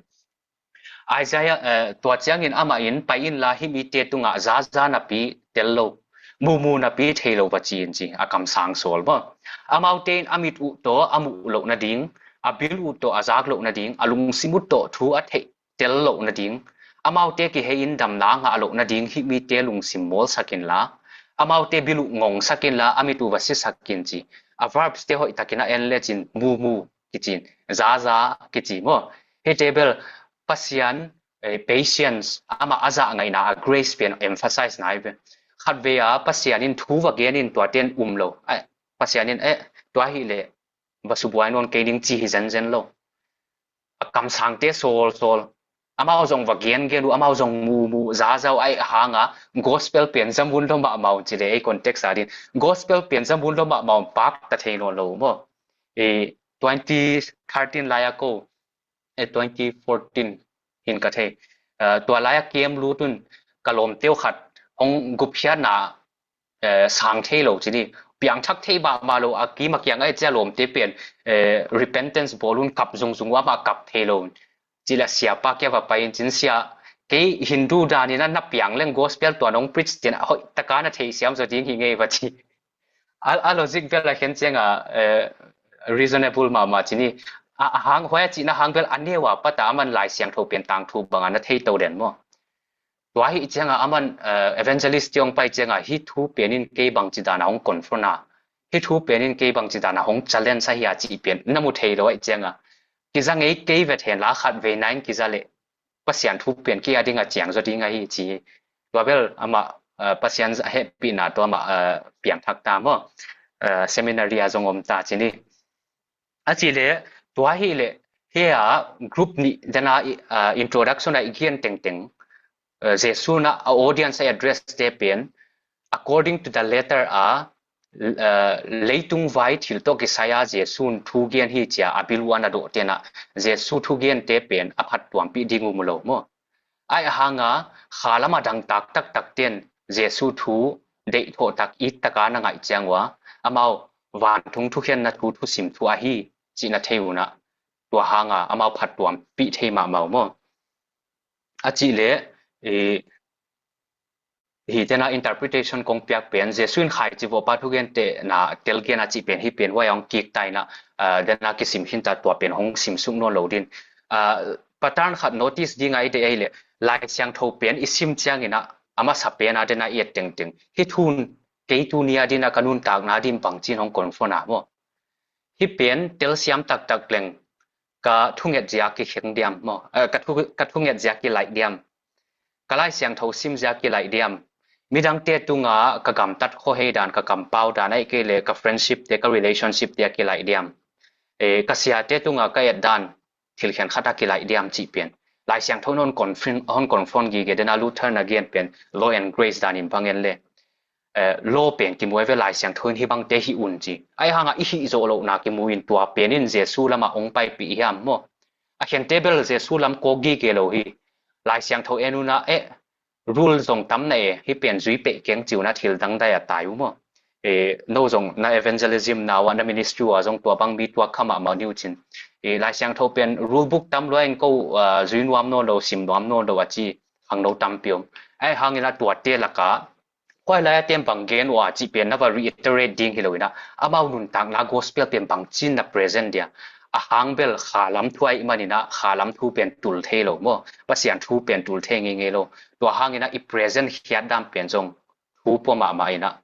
Isaiah, eh, tua ciangin amah in, pai inla hih mite tungah zaza napi tel lo, mumu napi thei lo va ci in ci, a kamsang sawl maw. Amaute in a mit uh tawh a muh loh nading, a bil uh tawh a zak loh nading, a lungsim uh tawh thu a theih tel loh nading, amaute kihei in damna ngah loh nading hih mite lungsim mawlsak inla, amaute bil uh ngongsak inla, a mit uh va sisak in ci. A verbs te hoih takin a en lecin mumu kici in, zaza kici maw. Hihte bel Pasian, eh, patience, amah a zah ngaihna a grace pen emphasize nai ve. Khatvei a Pasian in thu va gen in tuate in um lo. Eh, Pasian in, eh, tua hi le va subuai nawn kei ding ci hi zenzen lo. A kamsangte sawl sawl. Amau zong va gen gen uh, amau zong mu mu, za za uh aih hanga gospel pen zamun lo mahmah un ci le ei context a din. Gospel pen zamun lo mahmah un pak ta thei nawn lo maw. Eh, twenty thirteen lai-a ko, eh, twenty fourteen hin ka thei. Eh, tua lai-a kem lut un ka lawmte uh khat hong gupkhiatna, eh, sang thei lo ci ni. Piangthak thei mahmah lo a kim a kiang aih cia lawmte pen, eh, repentance bawl un kap zungzung uh amah kap thei lo. Ci le siapa kia va pai in cin sia kei Hindu danin a na piang leng gospel tua nong preach tin a hoih taka na thei siam zaw ding hi ngei va ci. A, a logic bel a khen cianga, eh, reasonable mahmah ci ni. A, a hang, huai a cihna hang bel a neu a pata aman Lai Siangtho pen tangthu banga na thei to den maw. Tua hi cianga aman, eh, evangelist tiong pai cianga hi thu pen in kei bang ci dana hong confront a. Hi thu pen in kei bang ci dana hong challenge a hi a cih pen na mu thei lo aih cianga. Kiza ngei kei vet hen la khat vei nain kiza le Pasian thu pian kia dinga ciang zaw ding ahi ci. Tua bel amah, eh, Pasian a hehpihna tua amah, eh, piangthak ta maw. Eh, seminary a zong om ta ci ni. A ci le, tua hi le, hea group nih dana i, eh, introduction a i kian tengteng, eh, Jesu na a audience a address te pen, according to the letter a, eh, leitung vai thil tawh kisai a Jesu in thugen hi cia a biluan a dawh tena Jesu thugen te pen a phattuampih ding um lo maw. Aih hanga kha lama dangtak taktak ten Jesu thu deih thawh tak it taka na ngaih ciang ua amau vantung thukhenna thu thusim thu ahi cihna thei unah tua hanga amau phattuampih thei mahmah uh maw. A cih le, eh, Hih tena interpretation kong piak pen Jesu in khaici vawhpa thugentehna tel gen a cih pen hih pen huai a hong kik ta in ah, ah, dena kisim khin ta, tua pen hong simsuk nawn lo ding. Ah, pattern khat notice ding a i deih ahih leh Lai Siangtho pen i sim ciangin ah a masa pen a dena i et tengteng hih thu in kei tuni a ding a ka nuntakna ding bangci in hong confront a maw? Hih pen telsiam taktak leng ka thunget zia kikheng diam maw? Eh, ka thu, ka thunget zia kilaih diam? Ka Lai Siangtho sim zia kilaih diam? Midangte tunga ka gamtat khawhei dan, ka kampau dan, ahih kei leh ka friendship te, ka relationship te a kilaih diam? Eh, ka siate tunga ka et dan, thil khenkhat a kilaih diam cih pen Lai Siangtho in hon confront, hon confront gige. Dena Luther na gen pen law and grace dan in bang en le, eh, law pen kimu ei ve, Lai Siangtho in hih bangte hih un ci. Ahih hangah i hih zawh lohna kimu in tua pen in Jesu lamah hong paipih hiam maw? A khente bel Jesu lam kawk gige lo hi. Lai Siangtho en un ah, eh, rule zong tam na e, hih pen zui peh keng ci un ah thil dang dai a tai uh maw? Eh, no zong na evangelism na uh ah, na ministry uh ah zong tua bang mi tuak kha mahmah ni uh cin. Eh, Lai Siangtho pen rule book tam lua in ko, ah, zui nuam nawn lo, sim nuam nawn lo a ci khangno tampi om. Ahih hangin ah tuate lakah khuai lai a tem bang gen uh a cih pen na va reiterate ding hi lo in ah, amau nuntakna gospel pen bangci in na present dia? A hang bel kha lam thu ahih manin ah kha lam thu pen tul thei lo maw? Pasian thu pen tul thei ngeingei lo. Tua hangin ah i present khiat dan pen zong thu pua mahmah in ah,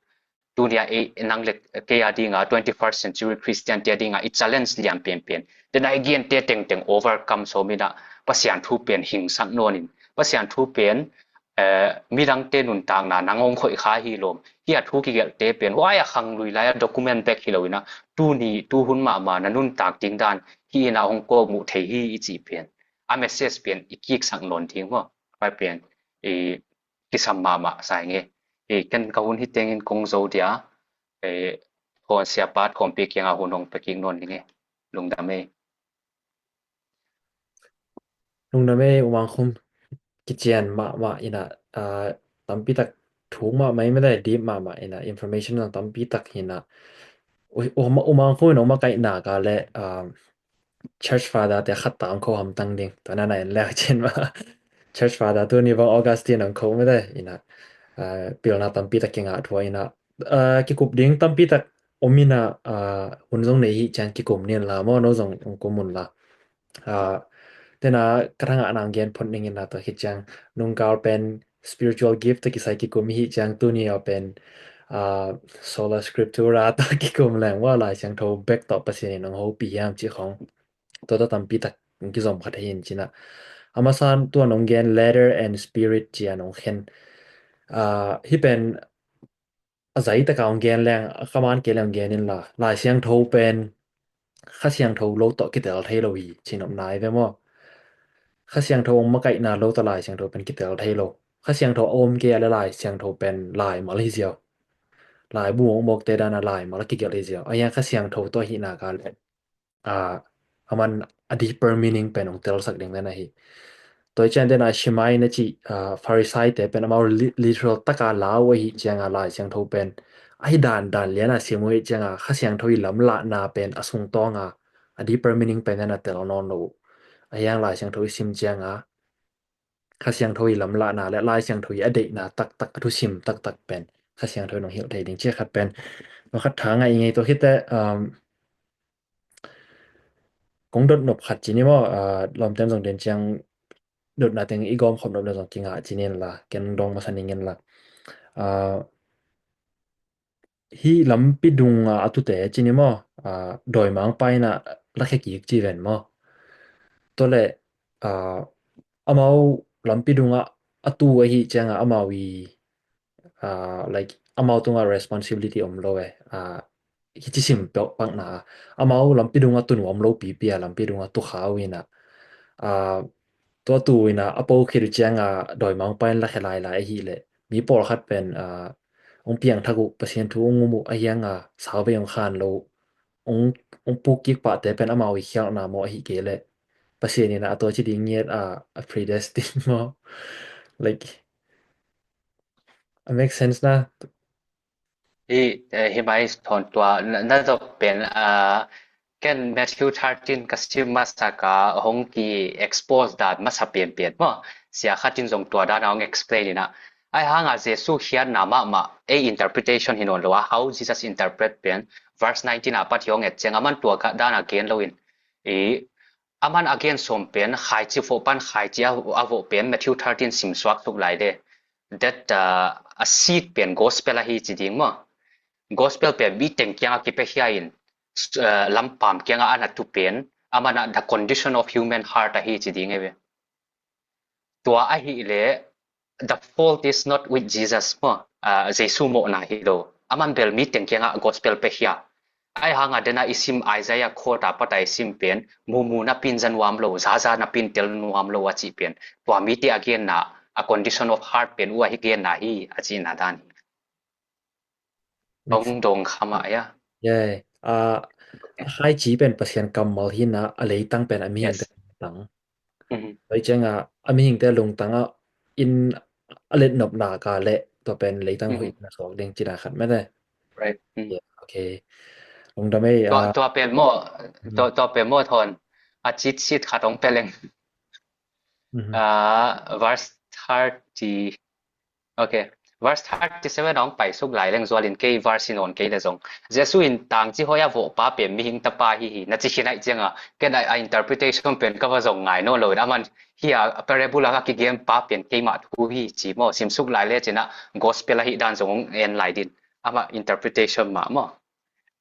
tuni a ei nang le kei a dinga, twenty-first century Christian te a dinga i challenge lian penpen, dena i gente tengteng overcome sawm in ah Pasian thu pen hingsak nawn in, Pasian thu pen, eh, midangte nuntakna nang hong khoih kha hi lawm. Hih a thu kigelhte pen huai a khanglui lai a document bek hi lo in ah, tuni tuhun mahmah na nuntak ding dan hih in ah hong kawkmuh thei hi i cih pen, a message pen i kiksak nawn ding maw? Huai pen i kisam mahmah sa ing e. Eh, ken ka hun hi tengin kong zo dia, eh, Thawn siapa Thawnpi kiangah hun hong pia kik nawn ning e. Lungdam e. Lungdam e, U Mang Khum. Kician mahmah in ah, ah, tampi tak thuk mahmah, i mete deep mahmah in ah, information zong tampi tak hi in ah. U, U, U Mang Khum in hong makaihna ka le, ah, Church Father te khat ta hong kho hamtang ding. Tua na na en leu cin mah. Church Father tuni bang Augustine hong kho mete in ah, ah, pilna tampi tak kingah thua in ah, ah, kikup ding tampi tak om in ah, ah, hun zong nei hi ciang kikum ni in la maw, no zong hong kum un la. Ah, tena ka thangah nang gen phot ning in la, tua khit ciang nungkal pen spiritual gift tawh kisai kikum i hih ciang tuni a pen, ah, Sola Scriptura tawh kikum leng ua, Lai Siangtho bek tawh Pasian in hong hopih hiam cih khong. Tua tawh tampi tak hong kizom kha thei in cin ah. A masa in tua nong gen letter and spirit ci a nong khen. Ah, hih pen a zai taka hong gen leng, a kaman kei leng hong gen in la, Lai Siangtho pen Kha Siangtho lo tawh kitel thei lo hi, ci nopna hi ve maw? Kha Siangtho hong makaihna lo tawh Lai Siangtho pen kitel thei lo. Kha Siangtho a om kei a le Lai Siangtho pen laimal hi ziau. Laibu hong mawkte dan a laimal a kigelh hi ziau. A hiang Kha Siangtho tawh ahihna ka le, ah, aman a deeper meaning pen hong telsak ding dan ahi. Tua hi ciang den a Shimai na cih, ah, Pharisai te pen amau li-, literal taka lau ahi ciang a Lai Siangtho pen ahi dan dan lian a sim uh ahi ciang a Kha Siangtho i lamlahna pen a sungtawng a, a deeper meaning pen den a tel nawn lo. A hiang Lai Siangtho i sim ciang a Kha Siangtho i lamlahna le Lai Siangtho i a deihna taktak, a thusim taktak pen Kha Siangtho i nong hilh thei ding ci khat pen. Tua khat thang a i ngei tua khit teh, um, kong dot nop khat ci ni maw, ah, lawmte in zong den ciang dotna teng i gawm khop nop le zong kingah ci ni in la, ken dong masa ning in la. Ah, hih lampi dung a a tute ci ni maw, ah, dawimangpa in a lakhia kik ci ven maw. Tua le, ah, amau lampi dung a a tu ahi ciang a amau i, ah, like, amau tungah responsibility om lo e. Ah, hici sim peuh pakna, amau lampi dung a tu nuam lo pipi a lampi dung a tu kha uh in a, ah, tua tu in a a po khit uh ciang a dawimangpa in lakhia lailai ahi le mi pawlkhat pen, ah, hong piangthak uh, Pasian thu hong um uh, a hiang a sauvei hong khan lo uh, hong, hong puk kik pahte pen amau i khialhna maw ahi kei le Pasian in a a tua ci ding ngiat a, a predestined maw? Like, a make sense na. Hi, eh, hi mai thon tua na, na dok pen, ah, ken Matthew thirteen ka sim masa ka hong ki expose dan masa pianpian maw. Sia khat in zong tua dan a hong explain in a. Ahi hanga Jesu khiatna mahmah ei interpretation hi nawn lo a, how Jesus interpret pen verse nineteen a pat hi hong et ciang aman tua dan a gen loin, i aman a gen sawm pen khaici voh pan khaici a, a voh pen Matthew thirteen simsuak suk lai le, that uh, a seed pen gospel ahi ci ding maw? Gospel pen mi teng kianga kipiakhia in, uh, lampam kianga a na tu pen aman a the condition of human heart ahi ci ding e ve. Tua ahih leh the fault is not with Jesus maw? Ah, Jesu mawhna hi lo. Aman bel mi teng kiangah gospel piakhia. Ahi hanga dena i sim Isaiah quote a pata i sim pen mumu napi in za nuam lo, zaza napi in tel nuam lo a cih pen tua mite a genna, a condition of heart pen uh a hi genna hi a cihna dan hi. Hong dong kha mah ia. Yeah. Ah, a khaici pen Pasian kammal hi na, a leitang pen a mihingte lungtang. Tua cianga a mihingte lungtang ah in a letnopna ka le tua pen leitang hoih na suak ding cina khat mete. Right. Yeah, okay. Lungdam ei. Tua, ah, tua pen maw, tua, tua pen maw Thawn, a cit sit khat hong pia leng. Ah, verse thirty. Okay. Verse thirty-seven a hong paisuk lai leng zualin kei verse in on kei le zong. Jesu in tangci hoi a vohpa pen mihing tapa hi hi. Na ci khin aih cianga ken a, a interpretation pen ka va zong ngai nawn lo in aman hi a parable a ka kigen pa pen keimah thu hi ci maw? Simsuk lai le cina gospel ahi dan zong hong en lai din. Amah interpretation mah maw?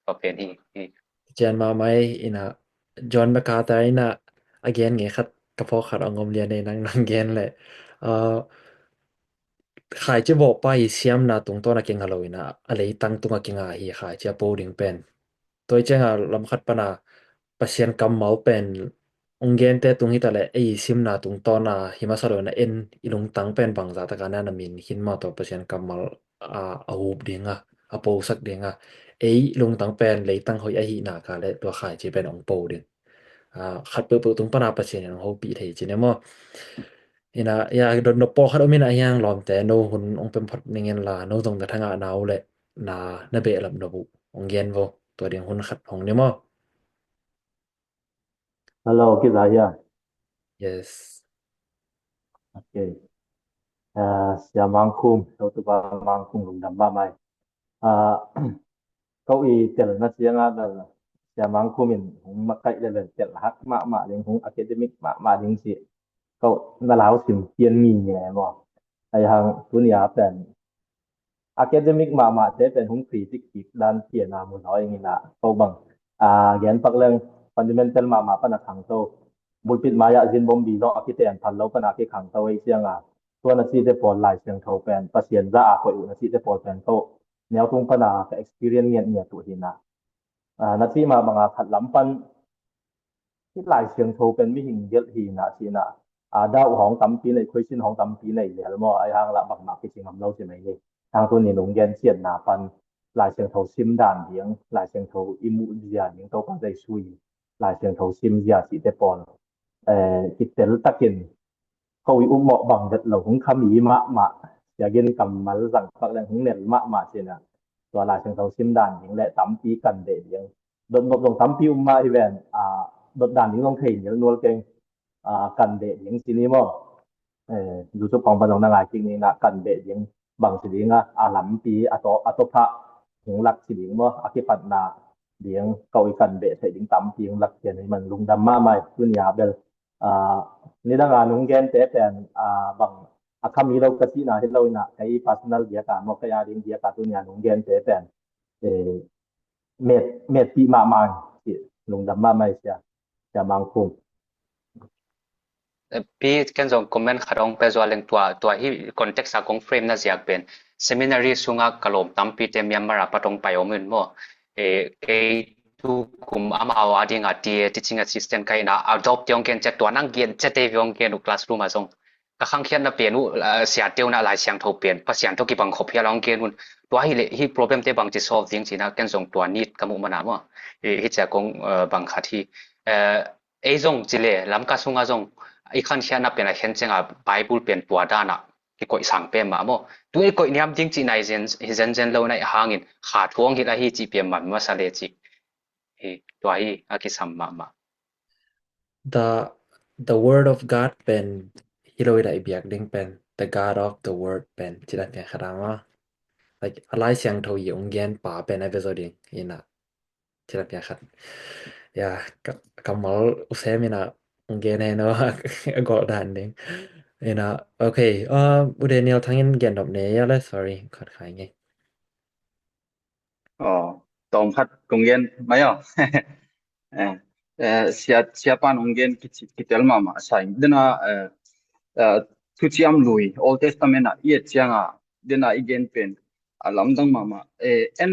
Tua pen hi, hi. Cian mahmah ei ina John MacArthur ina a gen nge khat ka phawk khat a ngom lian ei nang nang gen le. Ah, khaici vohpa hi siamna tungtawn a kinga lo ina a leitang tung a kinga hi khaici a po ding pen. Tua i cianga lam khat pana Pasian kammal pen ong gente tung hita le ei simna tungtawn a hi masa lo ina en i lungtang pen bangza taka na na min khin ma tua Pasian kammal a, a hup dinga, a posak dinga. Ei lungtang pen leitang hoih ahihna ka le tua khaici pen ong po ding. Ah, khat peuhpeuh tung pana Pasian in ong hopih thei cine maw? Ina, ia, dot nop pawlkhat om ina hiang lawmte, no hun ong pemphot ningen la, no zong na thangah na uh le, na, na behlap nop uh, ong gen vo, tua ding hun khat hong ni maw? Hello, kiza hia? Yes. Okay. Ah, Sia Mangkhum, Totupa Mangkhum lungdam mahmah ei. Ah, ko i telna cianga bel Sia Mangkhum in hong makaih le bel tel hak mahmah ding, hong academic mahmah ding ci. Ko na lau sim pian mi nge maw? Ahi hang tunia pen academic mahmah te pen hong critic kik dan pian a mu zaw ing ina ko bang. Ah, gen pak leng fundamental mahmah pana khangto. Bulpit mai-ah zin bombi zong a kiten phal lo pana kikhangto ei cianga. Tua na cite pawl Lai Siangtho pen Pasian za a koih uh na cite pawl pen ko neu tung pana ka experience ngiat ngiat uh hi na. Ah, na cih mah banga khat lam pan hih Lai Siangtho pen mihing gelh hi na cih na. Ah, doubt hong tampi nei, question hong tampi nei lel maw? Ahi hang lah bangmah kici ngam lo ci mai ni. Hang tuni nung gen ciatna pan Lai Siangtho sim dan ding, Lai Siangtho i muh zia ding, Topa Jesu i Lai Siangtho sim zia cihte pawl, eh, kitel takin ko i upmawh bang vet lo, hong khami mahmah, siagin kammal zang pak leng hong nel mahmah cina. Tua Lai Siangtho sim dan ding le tampi kan beh ding. Dotnop zong tampi um mah hi ven, ah, dot dan ding zong thei nilnual keng, ah, kan beh ding ci ni maw? Eh, YouTube khong pan zong na ngai kik ni na kan beh ding bang ci ding a, a lampi, a to, a to phah hong lak ci ding maw? A kipatna ding ko i kan beh theih ding tampi hong lak cian hi man lungdam mahmah ei tunia bel. Ah, nidanga nung gente pen, ah, bang a khami lo ka cihna hi lo ina kei personal diaka maw kei a ding diaka tunia nung gente pen, eh, met, metpih mahmah ei ci lungdam mahmah ei sia, sia Mangkhum. Pi ken zong comment khat hong pe zual leng tua, tua hi context a kong frame na ziak pen seminary sunga ka lawm tampite Myanmar a pat hong pai om in maw? Eh, kei tu kum amau a dinga T A teaching assistant ka ina adopt te hong gen ciat tua nang gen ciat te hong gen uh classroom a zong. Ka khangkhiatna pen uh, ah, siate uh na Lai Siangtho pen Pasian tawh kibang khop hial hong gen un. Tua hi le hi problem te bang ci solve ding cina ken zong tua need ka muh mana maw? Eh, hi cia kong, eh, bang khat hi. Eh, ei zong ci le Lamka sunga zong i khangkhiatna pen a khen cianga Bible pen tua dana kikoih sang pen mah maw? Tu i koih niam ding cihna hi zen, hi zenzen lo na i hangin kha thuang hil ahi cih pen man masa le cih. Hi, tua hi a kisam mahmah. The, the word of God pen hi lo i la i biak ding pen the God of the Word pen, ci dan piang khat a maw. Like, a Lai Siangtho i hong gen pa pen a ve zo ding, ina. Ci dan piang khat. Ya, ka, kammal uh sem ina, hong gen hen aw, a gol dan ding. Ina, okay, uh, U Daniel Thang in gen nop ne, ya le, sorry, khat khai nge. Aw, tawm khat kong gen mai aw. Eh, eh, sia, sia pan hong gen kici-, kitel mahmah sai. Dena, eh, eh, Thuciam Lui, Old Testament ah, i et cianga, dena i gen pen, a lamdang mahmah. Eh, en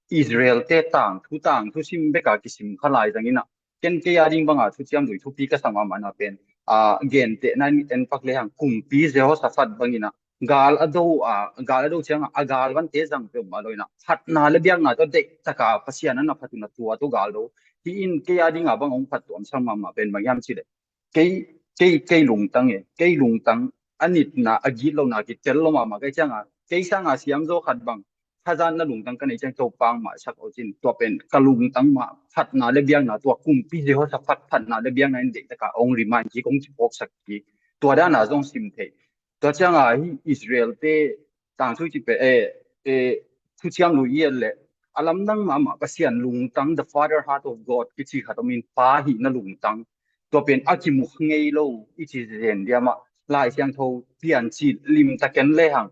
Israel te tangthu, tangthu sim beka kisim kha lai zangina. Ken kei a ding banga Thuciam Lui thupi ka sa mahmahna pen, a, gentehna in en pak lehang kumpi Jehoshaphat bangina, gal a do, a, gal a do cianga, a galvante zang peuhmah loina, phatna le biakna tawh deihtaka Pasian a na phat uh na tua tawh gal do. Hi in kei a dinga bang hong phattuam sa mahmah pen bang hiam cileh. Kei, kei, kei lungtang e, kei lungtang, a nitna, a gitlona kitel lo mahmah kei cianga, kei sanga siam zaw khat bang, thazatna lungtang ka nei ciang Topa hong maisak o cin, tua pen ka lungtang mah, phatna le biakna, tua kumpi Jehoshaphat phatna le biakna in deihtaka hong remind kik, hong kiphawksak kik, tua dana zong sim thei. Tua cianga hi Israel te tangthu i ci pen, eh, eh, Thuciam Lui i et leh, a lamdang mahmah Pasian lungtang, the father heart of God kici khat om in, pa hihna lungtang. Tua pen a kimu kha ngei lo i ci zen dia mah, Lai Siangtho Piancil limtak en lehang,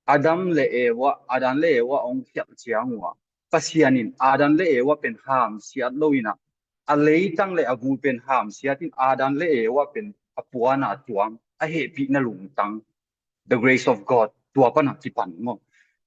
Adam le Eva, Adam le Eva hong khialh ciang uh ah, Pasian in Adam le Eva pen hamsiat lo ina, a leitang le a gul pen hamsiat in, Adam le Eva pen a puana tuam, a hehpihna lungtang, the grace of God, tua pana kipan maw.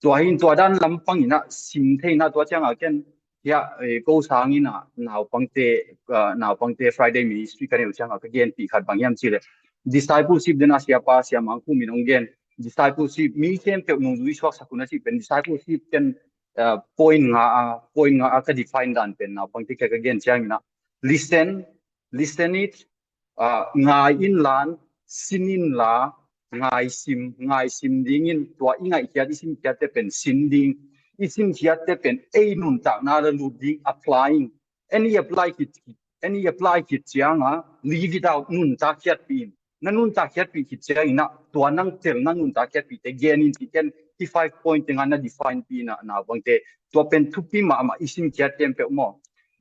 Tua hi in tua dan lampang ina sim theina tua cianga ken, hia, eh, ko sangina naupangte, ah, naupangte Friday ministry ka neu cianga ka genpih khat bang hiam cileh, discipleship dena siapa Sia Mang Kum in hong gen, discipleship mi khempeuh nungzui suaksak un a cih pen, discipleship ken, ah, point nga a, point nga a ka define dan pen naupangte ka, ka gen ciangina, listen, listen it, ah, ngai in lan, sin in la, ngai sim, ngai sim dingin, tua i ngaihkhiat, i simkhiatte pen sin ding, i simkhiatte pen ei nuntakna la lut ding, applying. En i apply khit, en i apply khit cianga, leave it out, nuntak khiatpih in. Na nuntak khiatpih khit ciangina, tua nang tel, nang nuntak khiatpihte gen in cih ken, hi five point tenga na define pih ina, naupangte. Tua pen thupi mahmah i simkhiat khempeuh maw.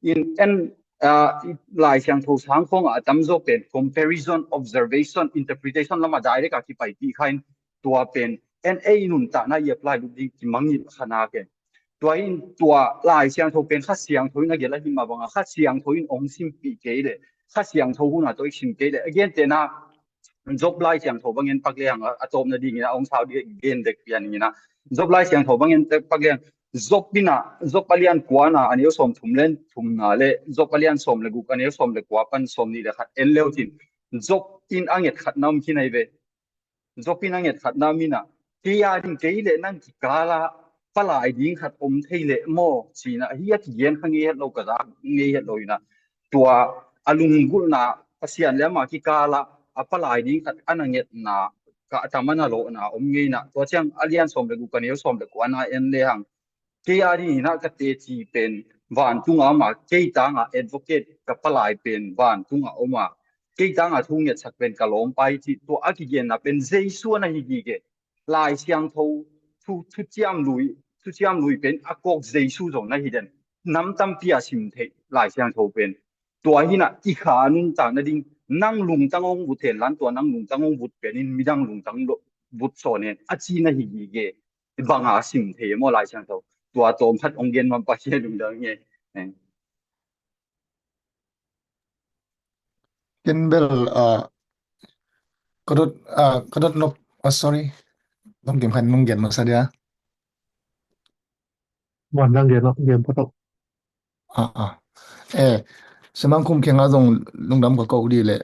In en, ah, Lai Siangtho sang khawngah a tamzaw pen comparison, observation, interpretation lamah direct a kipaipih kha in, tua pen en ei nuntakna i apply lut ding kimangngilh kha nak e. Tua in tua Lai Siangtho pen Kha Siangtho in a gelh ahih mah banga Kha Siangtho in hong simpih kei leh, Kha Siangtho huna tawh i sim kei leh, a gentehna Job Lai Siangtho bang en pak lehang a, a tawpna dingina hong sau ding gen dek pian ina. Job Lai Siangtho bang en pak lehang, Job ina, Job a lian kuana a neu sawm thum le thumna le Job a lian sawm le guk a neu sawm le kua pan sawm nih le khat en leu cin, Job in a nget khatna om khin ahi ve. Job in a nget khatna om ina, kei a ding kei le nang kikala palai ding khat om thei leh maw, cina hi a kigen kha ngei het lo, ka za ngei het lo ina. Tua a lunggulhna, Pasian le ama kikala a palai ding khat a na ngetna ka a tam a na lawhna om ngeina. Tua ciang a lian sawm le guk a neu sawm le kuana en lehang, kei a dingina ka teci pen vantunga ama, kei tanga advocate ka palai pen vantunga oma, kei tanga thu ngetsak pen ka lawmpa hi cih tua a kigenna pen Jesu a na hi gige. Lai Siangtho thu, Thuciam Lui, Thuciam Lui pen a kawk Jesu zong na hi den. Nam tampi a sim theih Lai Siangtho pen. Tua hina i kha nuntak nading, nang lungtang hong vut hen lan, tua nang lungtang hong vut pen in midang lungtang lo-, vut sawn hen a ci na hi gige. Banga sim thei maw Lai Siangtho. Tua tawm khat hong gen man pa hi lungdam nge. Eh. Ken bel, ah, ka dot, ah, ka dot nop, ah, sorry. Nong kim khan nong gen masa dia. Wan dang gen nop, gen patok. Ah, ah. Eh, Sia Mang Kum kianga zong lungdam ka ko di le.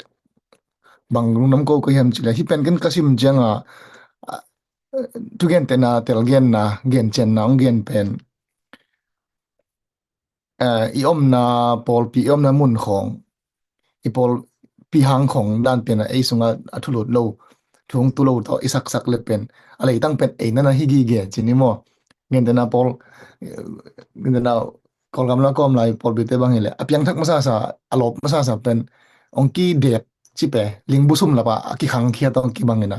Bang lungdam ko ka hiam cileh. Hi pen ken ka sim cianga, ah, thugentehna, telgenna, gencianna hong gen pen, eh, i omna pawlpi, i omna mun khawng, i pawlpi hang khawng dan pen a ei sunga a thulut lo, thu hong tu lo tawh i saksak le pen a leitang pen ei nana hi gige cin i maw. Gentehna pawl, gentehna Kawlgam la kawm lai pawlpite bang hileh a piangthak masasa, a lawp masasa pen hong kidep cipe, lingbu sum lapa a kikhangkhia tawh hong kibang ina.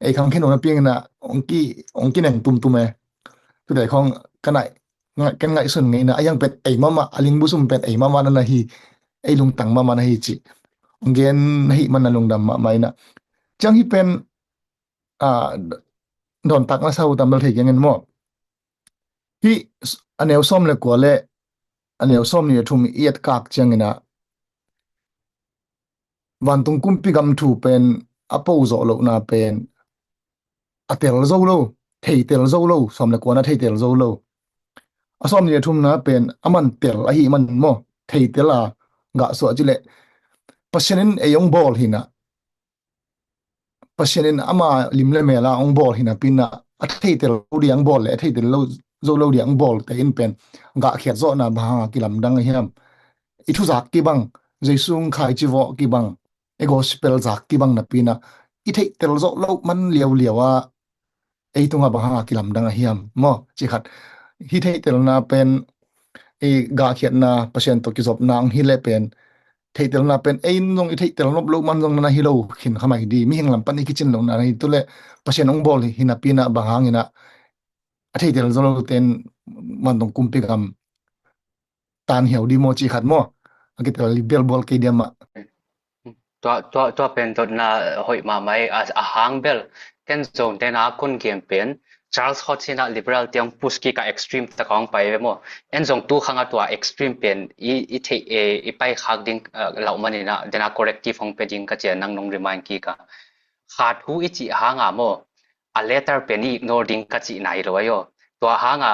ei khang khen una piang ina ong ki ong kineng tumtum e. Tute khong ka nai ken ngaihsun ngei ina a yang pen ei mama a lingbu sum pen ei mama na na hi, ei lungtang mama na hi ci ong gen na hi man na lungdam mama ina. Ciang hi pen a dontak na sau tambal thei kiangin maw? Hi a neu sawm le kua le a neu sawm ni a thum i et kak ciang ina vantung kumpi gam thu pen a po zawh lohna pen a tel zo lo, thei tel zo lo, sawm le kuana thei tel zo lo. A sawm ni a thumna pen a man tel ahi man maw? Thei tel a gah suah ci le Pasian in ei ong bawl hina Pasian in ama lim le mela ong bawl hina pina a thei tel lo diang bawl le a thei tel lo zo lo diang bawl te in pen gah khiat zawhna bang hanga kilamdang a hiam? I thu zak kibang, Jesu ong khaici vawh kibang, i gospel zak kibang na pina i theih tel zawh loh man liauliau a ei tunga bang hanga kilamdang a hiam maw? Ci khat hi theih telna pen i gahkhiatna Pasian tawh kizopna ang hi le pen theih telna pen ei in zong i theih tel nop loh man zong na hi lo khin khamai di mihing lam pan i kicin lo na hi tu le Pasian ong bawl hi na pina bang hangina a thei tel zo lo ten man tong kumpi gam tan hiau di maw ci khat maw? A kitel li bel bual kei diam ah. Tua, tua, tua pen dotna hoih mahmah e. A, a hang bel ken zong dena kun gen pen Charles Hodge in a liberal tiang push kik a extreme taka hong pai ve maw? En zong tu khang a tua extreme pen i, i theih e, i pai khak ding lauh manin a dena corrective hong pe ding ka cia nang nong remind kik a. Kha thu i cih hanga maw? A letter pen i ignore ding ka cihna hi lo ahi aw. Tua hanga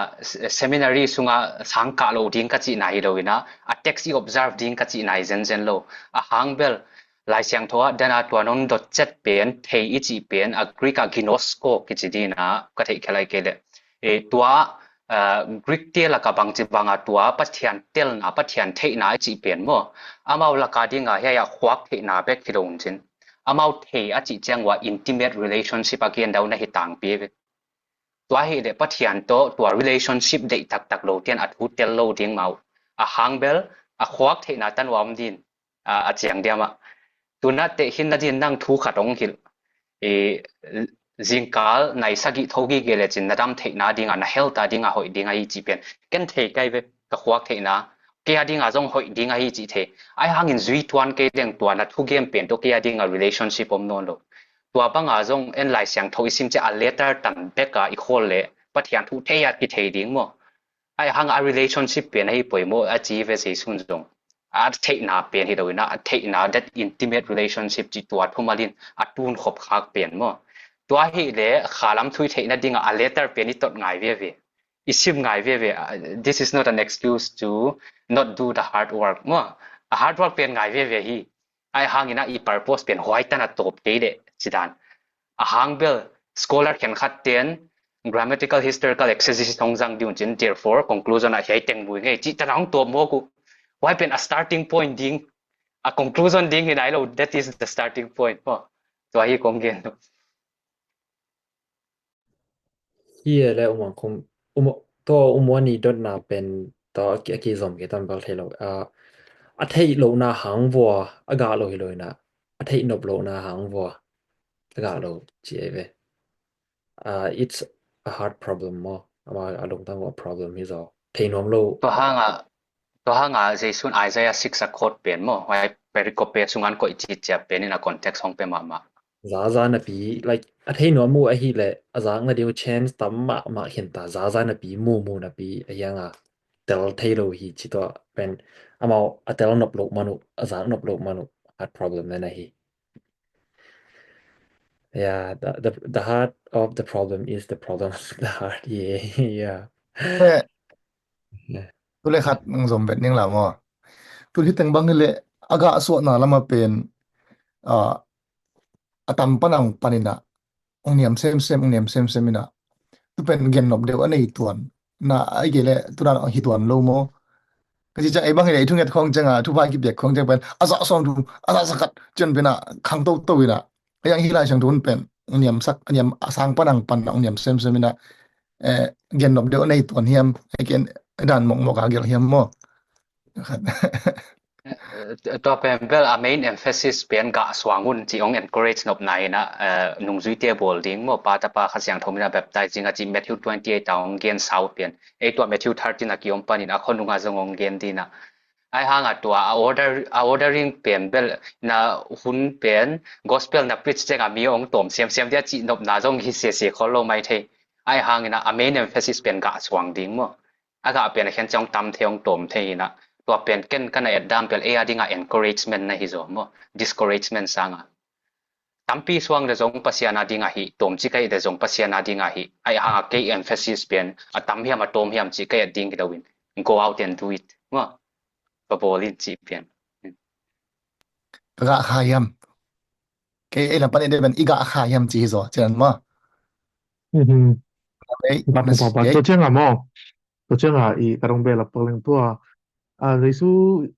seminary sunga sang kah lo ding ka cihna hi lo ina a text i observe ding ka cihna hi zenzen lo. A hang bel Lai Siangtho ah dana tua non dot cet pen thei i cih pen a Greek a ginosko kici dina ka theih khelai kei leh. E, tua Greek te laka bangci banga tua Pathian telna Pathian theihna i cih pen maw? Amau laka dinga hiai a khuak theihna bek hi lo un cin. Amau thei a cih ciang ua intimate relationship a gen dau na hi tangpi ve. Tua hi le Pathian tawh tua relationship deih taktak lo tian a thu tel lo ding mau. A hang bel a khuak theihna tan ua om din a, a ciang diam ah. Tuna teh hin na din nang thu khat ong hilh. I, zingkal nai sagih tho gige le cin na dam theihna dinga na health a dinga hoih dinga hi cih pen ken thei kai ve ka khuak theihna. Kei a dinga zong hoih dinga hi cih thei. Ai hangin zui tuan kei deng tua na thu gen pen tawh kei a dinga relationship om nawn lo. Tua banga zong en Lai Siangtho i sim cia a letter tan beka i khawl le Pathian thu thei a kithei ding maw? Ai hang a relationship pen ahi poimawh a ci ve Jesu'n zong. A theihna pen hi lo ina a theihna that intimate relationship ci tua thumalin a tun khop khak pen maw? Tua hi le khalam thui theihna dinga a letter pen i tot ngai veve. I sim ngai veve. This is not an excuse to not do the hard work maw? A hard work pen ngai veve hi. Ai hangina i purpose pen huai tana tawp kei leh cidan. A hang bel scholar khenkhat ten grammatical historical exegesis hong zang diun cin therefore conclusion a hiai teng mui ngei cih tana hong tawp mawk uh. Huai pen a starting point ding a conclusion ding hi nai lo, that is the starting point maw? Tua hi kong gen. Hi e le umang khum um to umwani dotna pen to a kizom kei tam bal thei lo. A theih lohna hang vua a gah lo hi lo ina a theih nop lohna hang vua a gah lo ci ei ve. It's a hard problem maw? Ama a lungtang vua problem hi zaw thei nuam lo. Tua hanga Tua hanga Jesu'n Isaiah six a quote pen maw? Huai pericope sungan koih citcia pen in a context hong pe mahmah. Zaza napi, like, a thei nuam uh ahi leh a zak nading uh chance tam mahmah khin ta. Zaza napi, mumu napi a hianga tel thei lo hi ci tua pen amau a tel nop loh man uh, a zak nop loh man uh hard problem na na hi. Yeah, the, the, the heart of the problem is the problem of the heart. Yeah, yeah. Tu le khat nang zom vet ning la maw? Tu hi teng bang hi le a gah suahna lama pen a tam pan ang pan ina ong niam semsem ong niam semsem ina tu pen gen nop deuh a nei tuan na ai ke le tu dan hi tuan lo maw? Ka ci ciang ei bang hi le i thunget khong ciang a thupha kipiak khong ciang pen a zah sawm thu a zah sakhat cian pen a khang toto ina a yang hi lai siang thu pen ong niam sak a niam a sang pan ang pan ong niam semsem ina gen nop deuh a nei tuan hiam? Ei ken dan mokmok a gelh hiam maw? Eh, tua pen bel a main emphasis pen gah suang un ci hong encourage nopna hi na, eh, nungzuite bawl ding maw, Pa, Tapa, Kha Siangtho mina baptize ding a ci Matthew twenty eight a hong gen sau pen. Ei tua Matthew thirteen a kiom panin a khonung a zong hong gen dina. Ai hang a tua a order, a ordering pen bel na hun pen gospel na preach ciang a mi hong tawm siamsiam dia ci nopna zong hi sese khol lo mai thei. Ai hang ina a main emphasis pen gah suang ding maw. A gah pen a khen ciang tam thei hong tawm thei ina. Tua pen ken kana et dam bel ei a dinga encouragement na hi zaw maw. Discouragement sanga. Tampi suang le zong Pasian a ding ahi, tawm ci ka hih le zong Pasian a ding ahi. Ai hang a kei emphasis pen a tam hiam a tawm hiam ci ka et ding hi lo in. Go out and do it. Maw. Ka bawl in ci pen. Ka gah kha hiam. Kei ei lam pan et le pen i gah kha hiam ci hi zaw. Cian maw. Mhm. Ei, Gah mas, papa ei. Tua ciang a maw. Tua ciang a i ka dong bel a pak leng tua. A, Jesu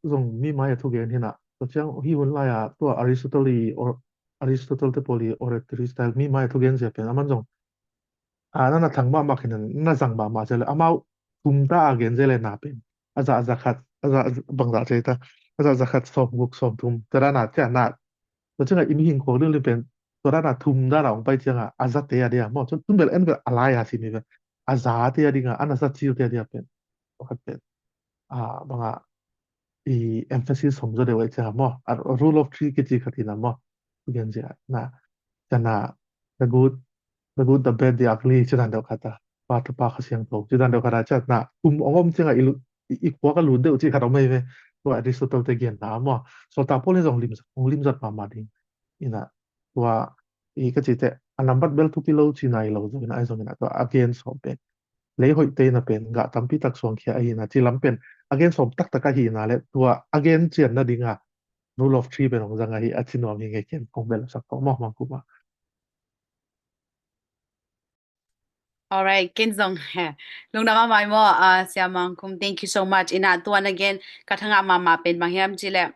zong mi mai a thugen hi na. Tua ciang hi hun lai a tua Aristotle i or-, Aristotle te pawl i oratory style mi mai a thugen zia pen. Aman zong. A, na na thang mahmah khin na na zang mahmah zia le. Amau thum ta a gen zia le na pen. A za, a za khat, a za, a za, bang za zia ta. A za, a za khat sawm guk sawm thum. Tua dan a cia na. Tua ciang a i mihing khuak limlim pen. Tua dan a thum dan a hong pai ciang a. A za te a dia. Maw, tun, tun bel en bel a lai a si mi pen. A za te a ding a. A na za cil te a dia pen. Tua khat pen. A, bang a, i emphasis hong zaw deuh ai cia maw. A rule of three kici khat hi na maw. Thugen zia na. Cia na, the good, the good, the bad, the ugly, ci dan deuh khat a. Pa, Tapa, Kha Siangtho, ci dan deuh khat a cia na. Kum hong om ciang a i lu-, i, i khuak a lut deuh ci khat om ei ve. Tua Aristotle te gen na maw. Sawltak Paul in zong lim, hong lim zat mahmah ding. Ina, tua, i ka ci te, a nambat bel thupi lo ci nai lo zong ina, ai zong ina, tua a gen sawm pen. Lei hoih te na pen, gah tampi tak suang khia ahi na, ci lam pen, a gen sawm taktak ahi na le, tua a gen cian na ding a, rule of three pen hong zang ahi, a ci nuam hi ngei ken, kong bel sak tawh maw, Mangkum a. Alright, ken zong, lungdam mahmah maw, ah, Sia Mangkum, thank you so much. Ina tua na gen, ka thangah mahmah pen bang hiam ci le,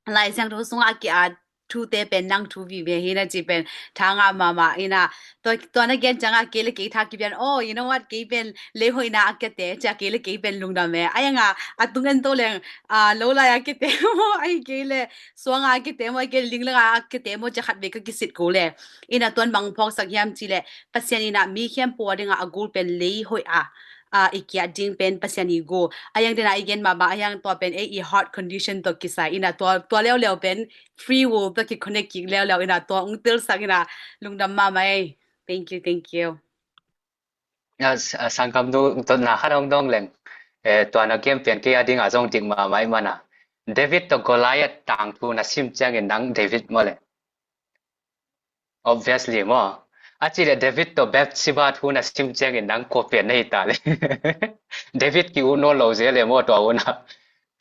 Lai Siangtho sungah ki-at thute pen nang thu vive hi na ci pen thangah mahmah ina tua, tua na gen ciangah kei le kei tha kipian, oh, you know what, kei pen lei hoihna a kiate, cia kei le kei pen lungdam e. Ai anga a tung en to leng, ah, lo lai a kiate maw, ai kei le suanga a kiate maw, ai kei le linglang a kiate maw, cia khat vei ka kisit ko le. Ina tuan bang phawksak hiam ci le, Pasian ina mi khempeuh a dinga a gul pen lei hoih a, a, i kiat ding pen Pasian i gul. A yang dena i gen mahmah, a yang tua pen ei i heart condition tua kisai ina tua, tua leuleu pen free will tua ki connect kik leuleu ina tua ung telsak ina lungdam mahmah ei. Thank you, thank you. Ya, s-, a, sangkam nu, tua na khat hong dong leng. Eh, tua na kem pen kei a dinga zong dik mahmah i mana. David tua Goliath tangthu na sim ciangin nang David maw le. Obviously maw. A ci le David tawh Bathsheba thu na sim ciangin nang kua pen na hi ta le. David ki-ut nawn lo zel e maw tua hun a.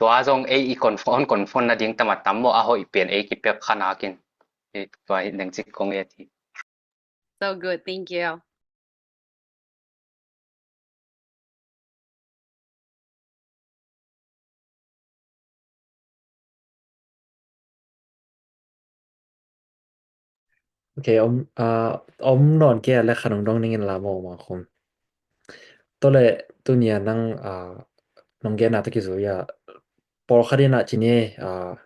Tua zong ei i confront, confront na ding tam a tam maw a hoih pen ei kipek kha nakin. Ei tua hi neng cik kong et hi. So good, thank you. Ok, om, ah, om nawn kei a le khan hong dong ning in la maw, Mangkhum. Tua le, tuni a nang, ah, nong gen a ta kizui a, pawlkhat in a ci ni, ah,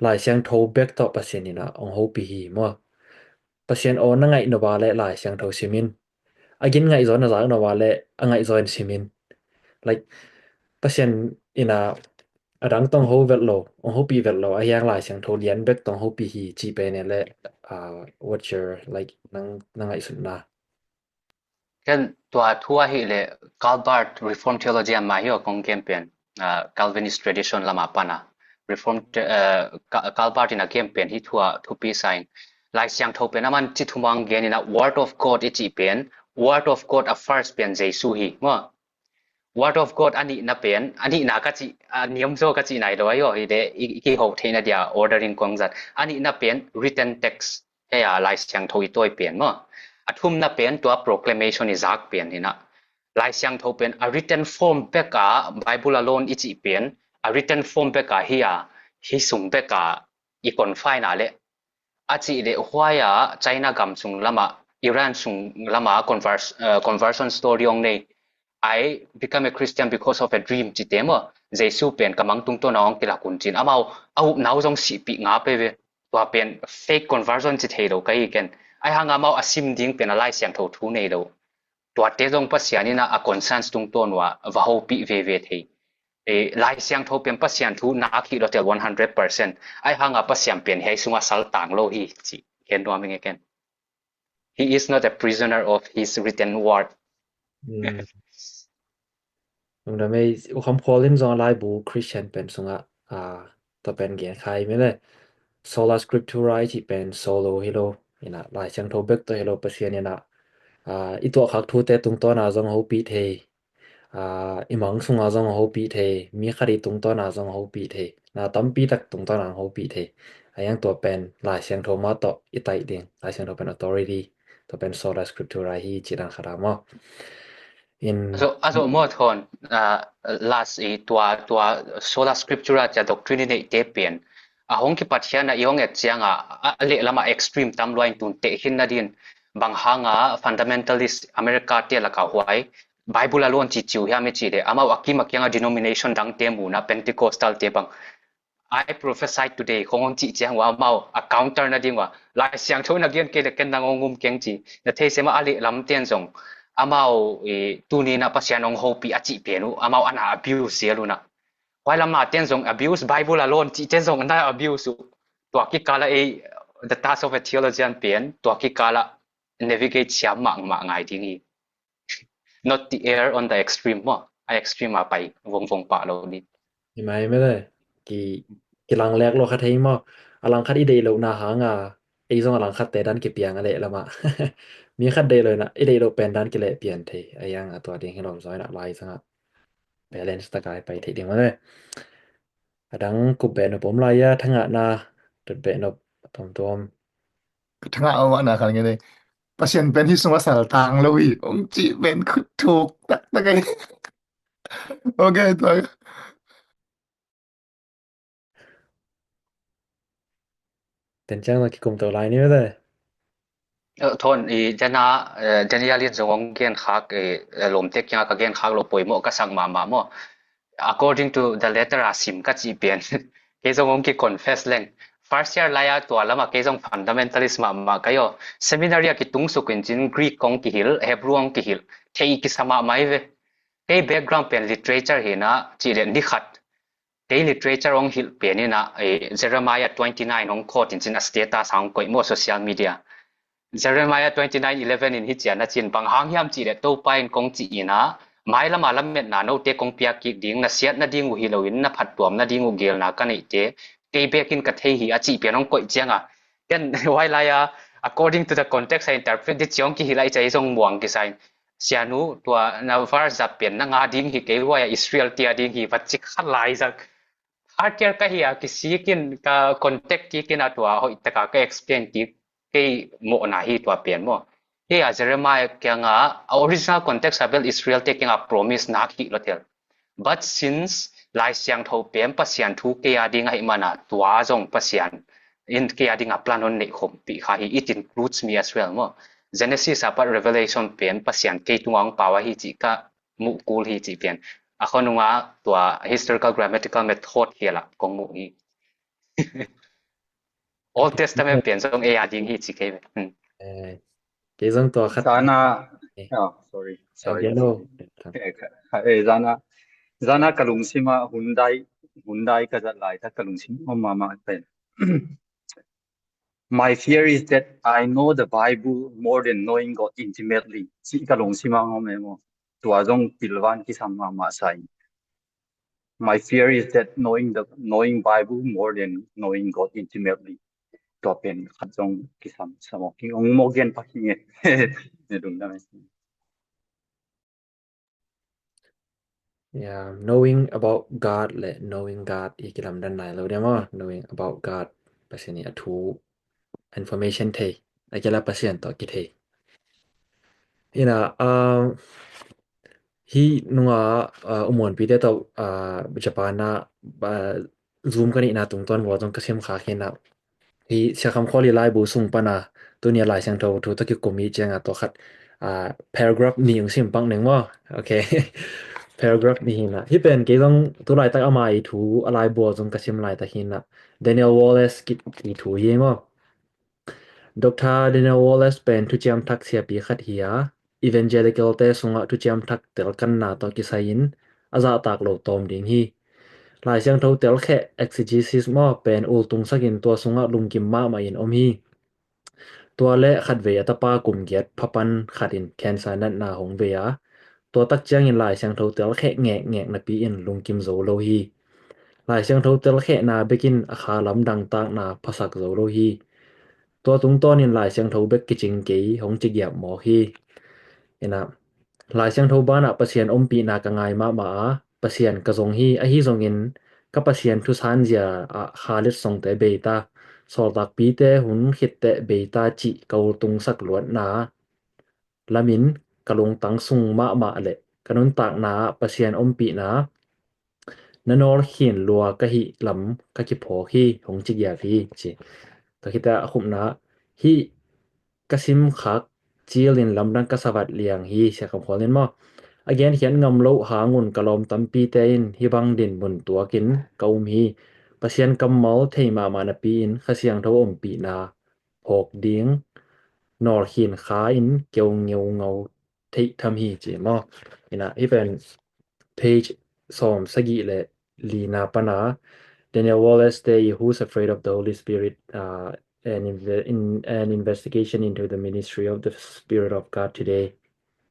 Lai Siangtho bek tawh Pasian in a hong hopih hi maw. Pasian aw na ngaih nop a le Lai Siangtho sim in. A gin ngaih zaw na zak nop a le a ngaih zaw in sim in. Like, Pasian in a, a dang tawh hong ho vet lo, hong hopih vet lo, a hiang Lai Siangtho lian bek tawh hong hopih hi cih pen e le, ah, what's your, like, nang, na ngaihsutna? Ken tua thu ahih le Karl Barth Reformed Theology a mah hi aw kong kem pen, ah, Calvinist tradition lamah pana Reformed, eh, Ka-, Karl Barth in a kem pen hi thu a thupi sa in. Lai Siangtho pen aman ci thumang gen in a Word of God i cih pen, Word of God a first pen Jesu hi, maw? Word of God a nihna pen, a nihna ka cih, a niamzaw ka cih nai lo ahi aw, hi le i, i kihoh theihna dia ordering kong zat. A nihna pen written text, hei a Lai Siangtho i tawi pen maw. A thumna pen tua proclamation i zak pen hi na. Lai Siangtho pen a written form bek a Bible alone i cih pen, a written form bek a hi a, hi sung bek a i confine a le. A cih le huai a China gam sung lama, Iran sung lama convers-, eh, conversion story hong nei. I become a Christian because of a dream ci te maw. Jesu pen ka mang tungtawn a hong kilak un ci-in amau a upna uh zong sihpih ngap ei ve. Tua pen fake conversion ci thei lo ka hi ken. Ahi hanga amau a sim ding pen a Lai Siangtho thu nei lo. Tuate zong Pasian in a conscience tungtawn uh a va hopih veve thei. E, Lai Siangtho pen Pasian thu nak hi lo tel one hundred percent. Ahi hanga Pasian pen hiai sungah saltang lo hi ci gen nuam ing e ken. He is not a prisoner of his written word. Mm. Lungdam ei, U Kham Khual in zong a laibu Christian pen sungah, ah, tua pen gen kha hi mele. Sola Scriptura i cih pen solo hi lo. Ina, Lai Siangtho bek tawh hi lo, Pasian ina, ah, i tuahkhak thute tungtawna zong hopih thei. Ah, i mang sunga zong hopih thei, mi khat i tungtawna zong hopih thei, na tampi tak tungtawna hopih thei. A yang tua pen Lai Siangtho mah tawh i taih ding, Lai Siangtho pen authority, tua pen Sola Scriptura hi ci dan khat a maw. In a zoh, a zoh maw Thawn, ah, last i tua, tua Sola Scriptura cia doctrine i neihte pen a hong kipat hiana i hong et cianga a, a lehlamah extreme tam lua in tun teh khin nadin bang hanga fundamentalist America te laka huai Bible alone ci ciu hiam i cih leh amau a kim a kianga denomination dangte muna Pentecostal te bang, "I prophesy today," khong hong cih ciang uh amau a counter nading uh a, Lai Siangtho na gen kei leh ken nang hong um keng ci. Na thei se mah a lehlam ten zong amau, eh, tuni na Pasian hong hopih a cih pen uh amau ana abuse zel una. Huai lam a ten zong abuse, Bible alone cih ten zong ana abuse uh. Tua kikala ei, the task of a theologian pen tua kikala navigate siam mahmah ngai ding hi. Not the err on the extreme maw. A extreme a pai vongvong pah lo ding. Hi mai mele, ki, kilang lek lo kha thei maw. A lang khat i deih lohna hanga ei zong a lang khat te dan kipiang a lehlamah. Mi khat deih lohna i deih loh pen dan kileh pian thei. A yang a tua ding hi lom zaw ina lai zanga balance taka i pai thei ding mele. A dang kup beh nop om lai a, thangahna dot beh nop a tuamtuam. Thangah om ahna khan nge nei. Pasian pen hi sungah saltang lo hi. Om cih pen khut thuk taktak ei. Ok, tua. Ten ciang na kikum to lai ni ve. Eh, Thawn, i, dena, eh, Daniel in zong hong gen khak, eh, eh, lawmte kiangah ka gen khak lo poimoh ka sak mahmah maw. According to the letter a sim ka cih pian. Kei zong hong ki-confess leng. First year lai-a tua lamah kei zong fundamentalist mahmah ka hi aw. Seminary a kitung suk in cin Greek kong kihil, Hebrew kong kihil. Thei kisa mahmah hi ve. Kei background pen literature hi na, cih leh ni khat. Kei literature hong hilh pen ina, eh, Jeremiah twenty nine hong quote in cin a status a hong koih maw social media. Jeremiah twenty nine eleven in hi cian a cin bang hang hiam cih leh Topa in kong cih ina, mailama lametna note kong piak kik ding, na siat nading uh hi loin, na phattuam nading uh gelna ka neihte, kei bekin ka thei hi a cih pian hong koih cianga. Ken huai lai-a, according to the context a interpret di ciang kihilh a i cai zong muang kisai. Sianu, tua na verse zat pen na nga ding hi kei huai a Israel tia ding hi va cik kha lai zak. Harker ka hi a kisik in ka contact kik in a tua hoih taka ka explain kik kei mawhna hi tua pen maw. Kei a Jeremiah kianga a original context a bel Israel te kianga promise nak hi lo tel. But since Lai Siangtho pen Pasian thu kei a ding ahih mana tua zong Pasian in kei a dinga plan hon neih khawmpih kha hi, it includes me as well maw. Genesis a pat Revelation pen Pasian kei tunga hong pau ahi cih ka muh kul hi cih pian. A khonunga tua historical grammatical method hiala kong muh hi. Old Testament pian zong ei a ding hi ci kei ve. Hmm. Eh, kei zong tua khat. Zana, eh. Ah, sorry. Sorry. Eh, kha-, kha-, eh, zana, zana ka lungsima Hyundai, Hyundai ka zat lai ta ka lungsima mama pen. My fear is that I know the Bible more than knowing God intimately. Ci ka lungsima ngom emo. Tua zong pilvan kisam mama sai. My fear is that knowing the, knowing Bible more than knowing God intimately. Tua pen khat zong kisam, samo, ki ong mo gen pa ki nge. Ne dum dam e. Yeah, knowing about God le knowing God i kilamdan nai lo dia maw. Knowing about God, Pasian i a thu, information thei, a kila Pasian tawh kithei. Ina, um, hi nunga, uh, umuanpite tawh, uh, Japan a, uh, Zoom ka neihna tungtawn vua zong ka sim kha khin a. Hi Sia Kham Khual i laibu sung pana, tuni a Lai Siangtho thu tawh kikum hi cianga tua khat, uh, paragraph nih ung sim pak ning maw. Ok. paragraph nih hi na. Hih pen kei zong tulaitak ama ii thu a laibu ah zong ka sim laitak hi na. Daniel Wallace ki, ii thu hi maw. Doctor Daniel Wallace pen thuciam thak siapi khat hi a, Evangelical-te sungah thuciam thak telkanna tawh kisai-in a zahtak lo tawm ding hi. Lai Siangtho telkheh, exegesis maw, pen ultungsakin tua sungah lungkim mahmah in om hi. Tua le khatvei a tapa kum giat phapan khat in cancer natna hong vei a, tua tak ciangin Lai Siangtho telkheh ngekngek napi-in lungkim zo lo hi. Lai Siangtho telkhehna bekin a kha lamdang takna phasak zo lo hi. Tua tungtawnin Lai Siangtho bek kicing kei hong cigiap mawk hi. Ina, Lai Siangtho banah Pasian ompihna ka ngai mahmah a, Pasian ka zong hi, ahi zongin ka Pasian thusanzia ah Khalet songte beita, sawltakpite hun khitteh beita cih ka ultungsak luatna lamin ka lungtang sung mahmah le ka nuntakna ah Pasian ompihna na nawlkhin lua ka hih lam ka kiphawk hi, hong cigiap hi, ci. Tua khit a khupna, hih ka simkhak cilin lamdang ka savat liang hi, Sia Kam Khual in maw. A genkhiat ngam loh hangun ka lawm tampite in hih bang dinmun tuakin ka um hi. Pasian kammal thei mahmah napi-in Kha Siangtho ompihna phawk ding nawlkhin kha in keu ngeungau theih tham hi, ci maw. Ina, hih pen page sawm sagih le lina pana Daniel Wallace te ii Who's Afraid of the Holy Spirit, uh, an, inve- in, an investigation into the ministry of the Spirit of God today.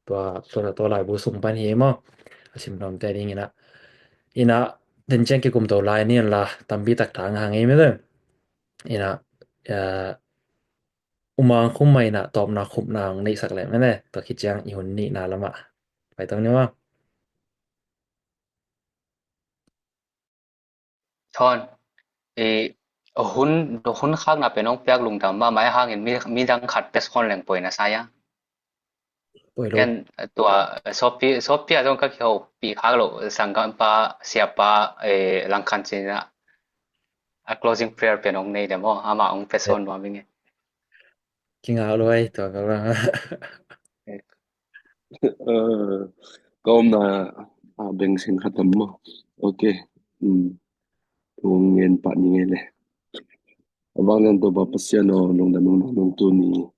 Tua, tua, tua laibu sung pan hi maw. A sim nuamte ding ina. Ina, den ciang kikum to lai ni la, tampi tak thang hang ei mete. Ina, uh, umang khum mai na, tawpna khupna ang neihsak leh mene, tua khit ciang i hun nihna lamah. Pai tong ni maw. Thawn, i hun, hun khakna pen hong piak lungdam mahmah hangin mi, midang khat pes khon leng poi na sa ia. Poi lo. Ken tua sopi, sopi a zong ka kihopih khak lo, sanggampa, siapa, eh, Langkhan Cin a, a closing prayer pen hong nei le maw, ama hong pes khon nuam ing e. Kingah lo ai, tua ka bang. Eh, ka omna, ah, beng sin khatam maw. Ok. Hmm. Tung ngen pah ni nge le. A vanglian Topa Pasian aw, lungdam, lungdam, lungdam tuni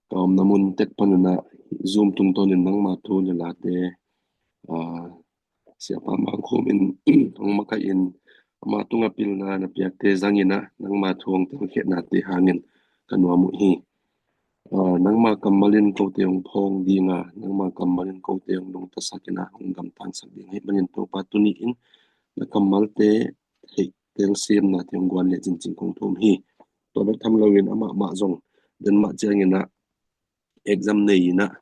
ka omna mun tek pan una Zoom tungtawnin nangma thu le late, ah, Siapa Mangkhum in hong makaih in, ama tunga pilna na piakte zangin ah nangma thu hong telkhiatnate hangin ka nuam uh hi. Ah, nangma kammal in kote hong phawng ding a, nangma kammal in kote hong lungtasak in ah hong gamtangsak ding ahih manin Topa tuni in na kammalte theih telsiamnate hong guan le cincin kong thum hi. Tua bek tham loin amah mah zong den mah ciangin ah exam nei in ah,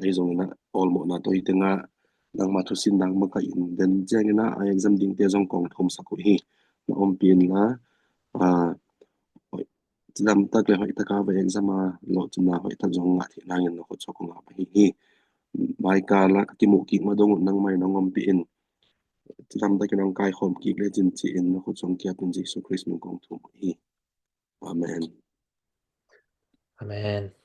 ahi zongin ah awlmawhna tawh hi tengah nangma thusin nang makaih in den ciangin ah a exam dingte zong kong thumsak uh hi. Na ompih in la, ah, cidamtak le hoihtak a va exam a, lawhcinna hoihtak zong ngah theih nangin na khut suak kong ngah pah hi hi. Baikal ah ka kimuh kik ma dong uh nangmah in nong ompih in, cidamtak in nong kaikhawm kik le cin ci-in na khut suak kiap in Jesu Khrist min kong thum uh hi. Amen. Amen.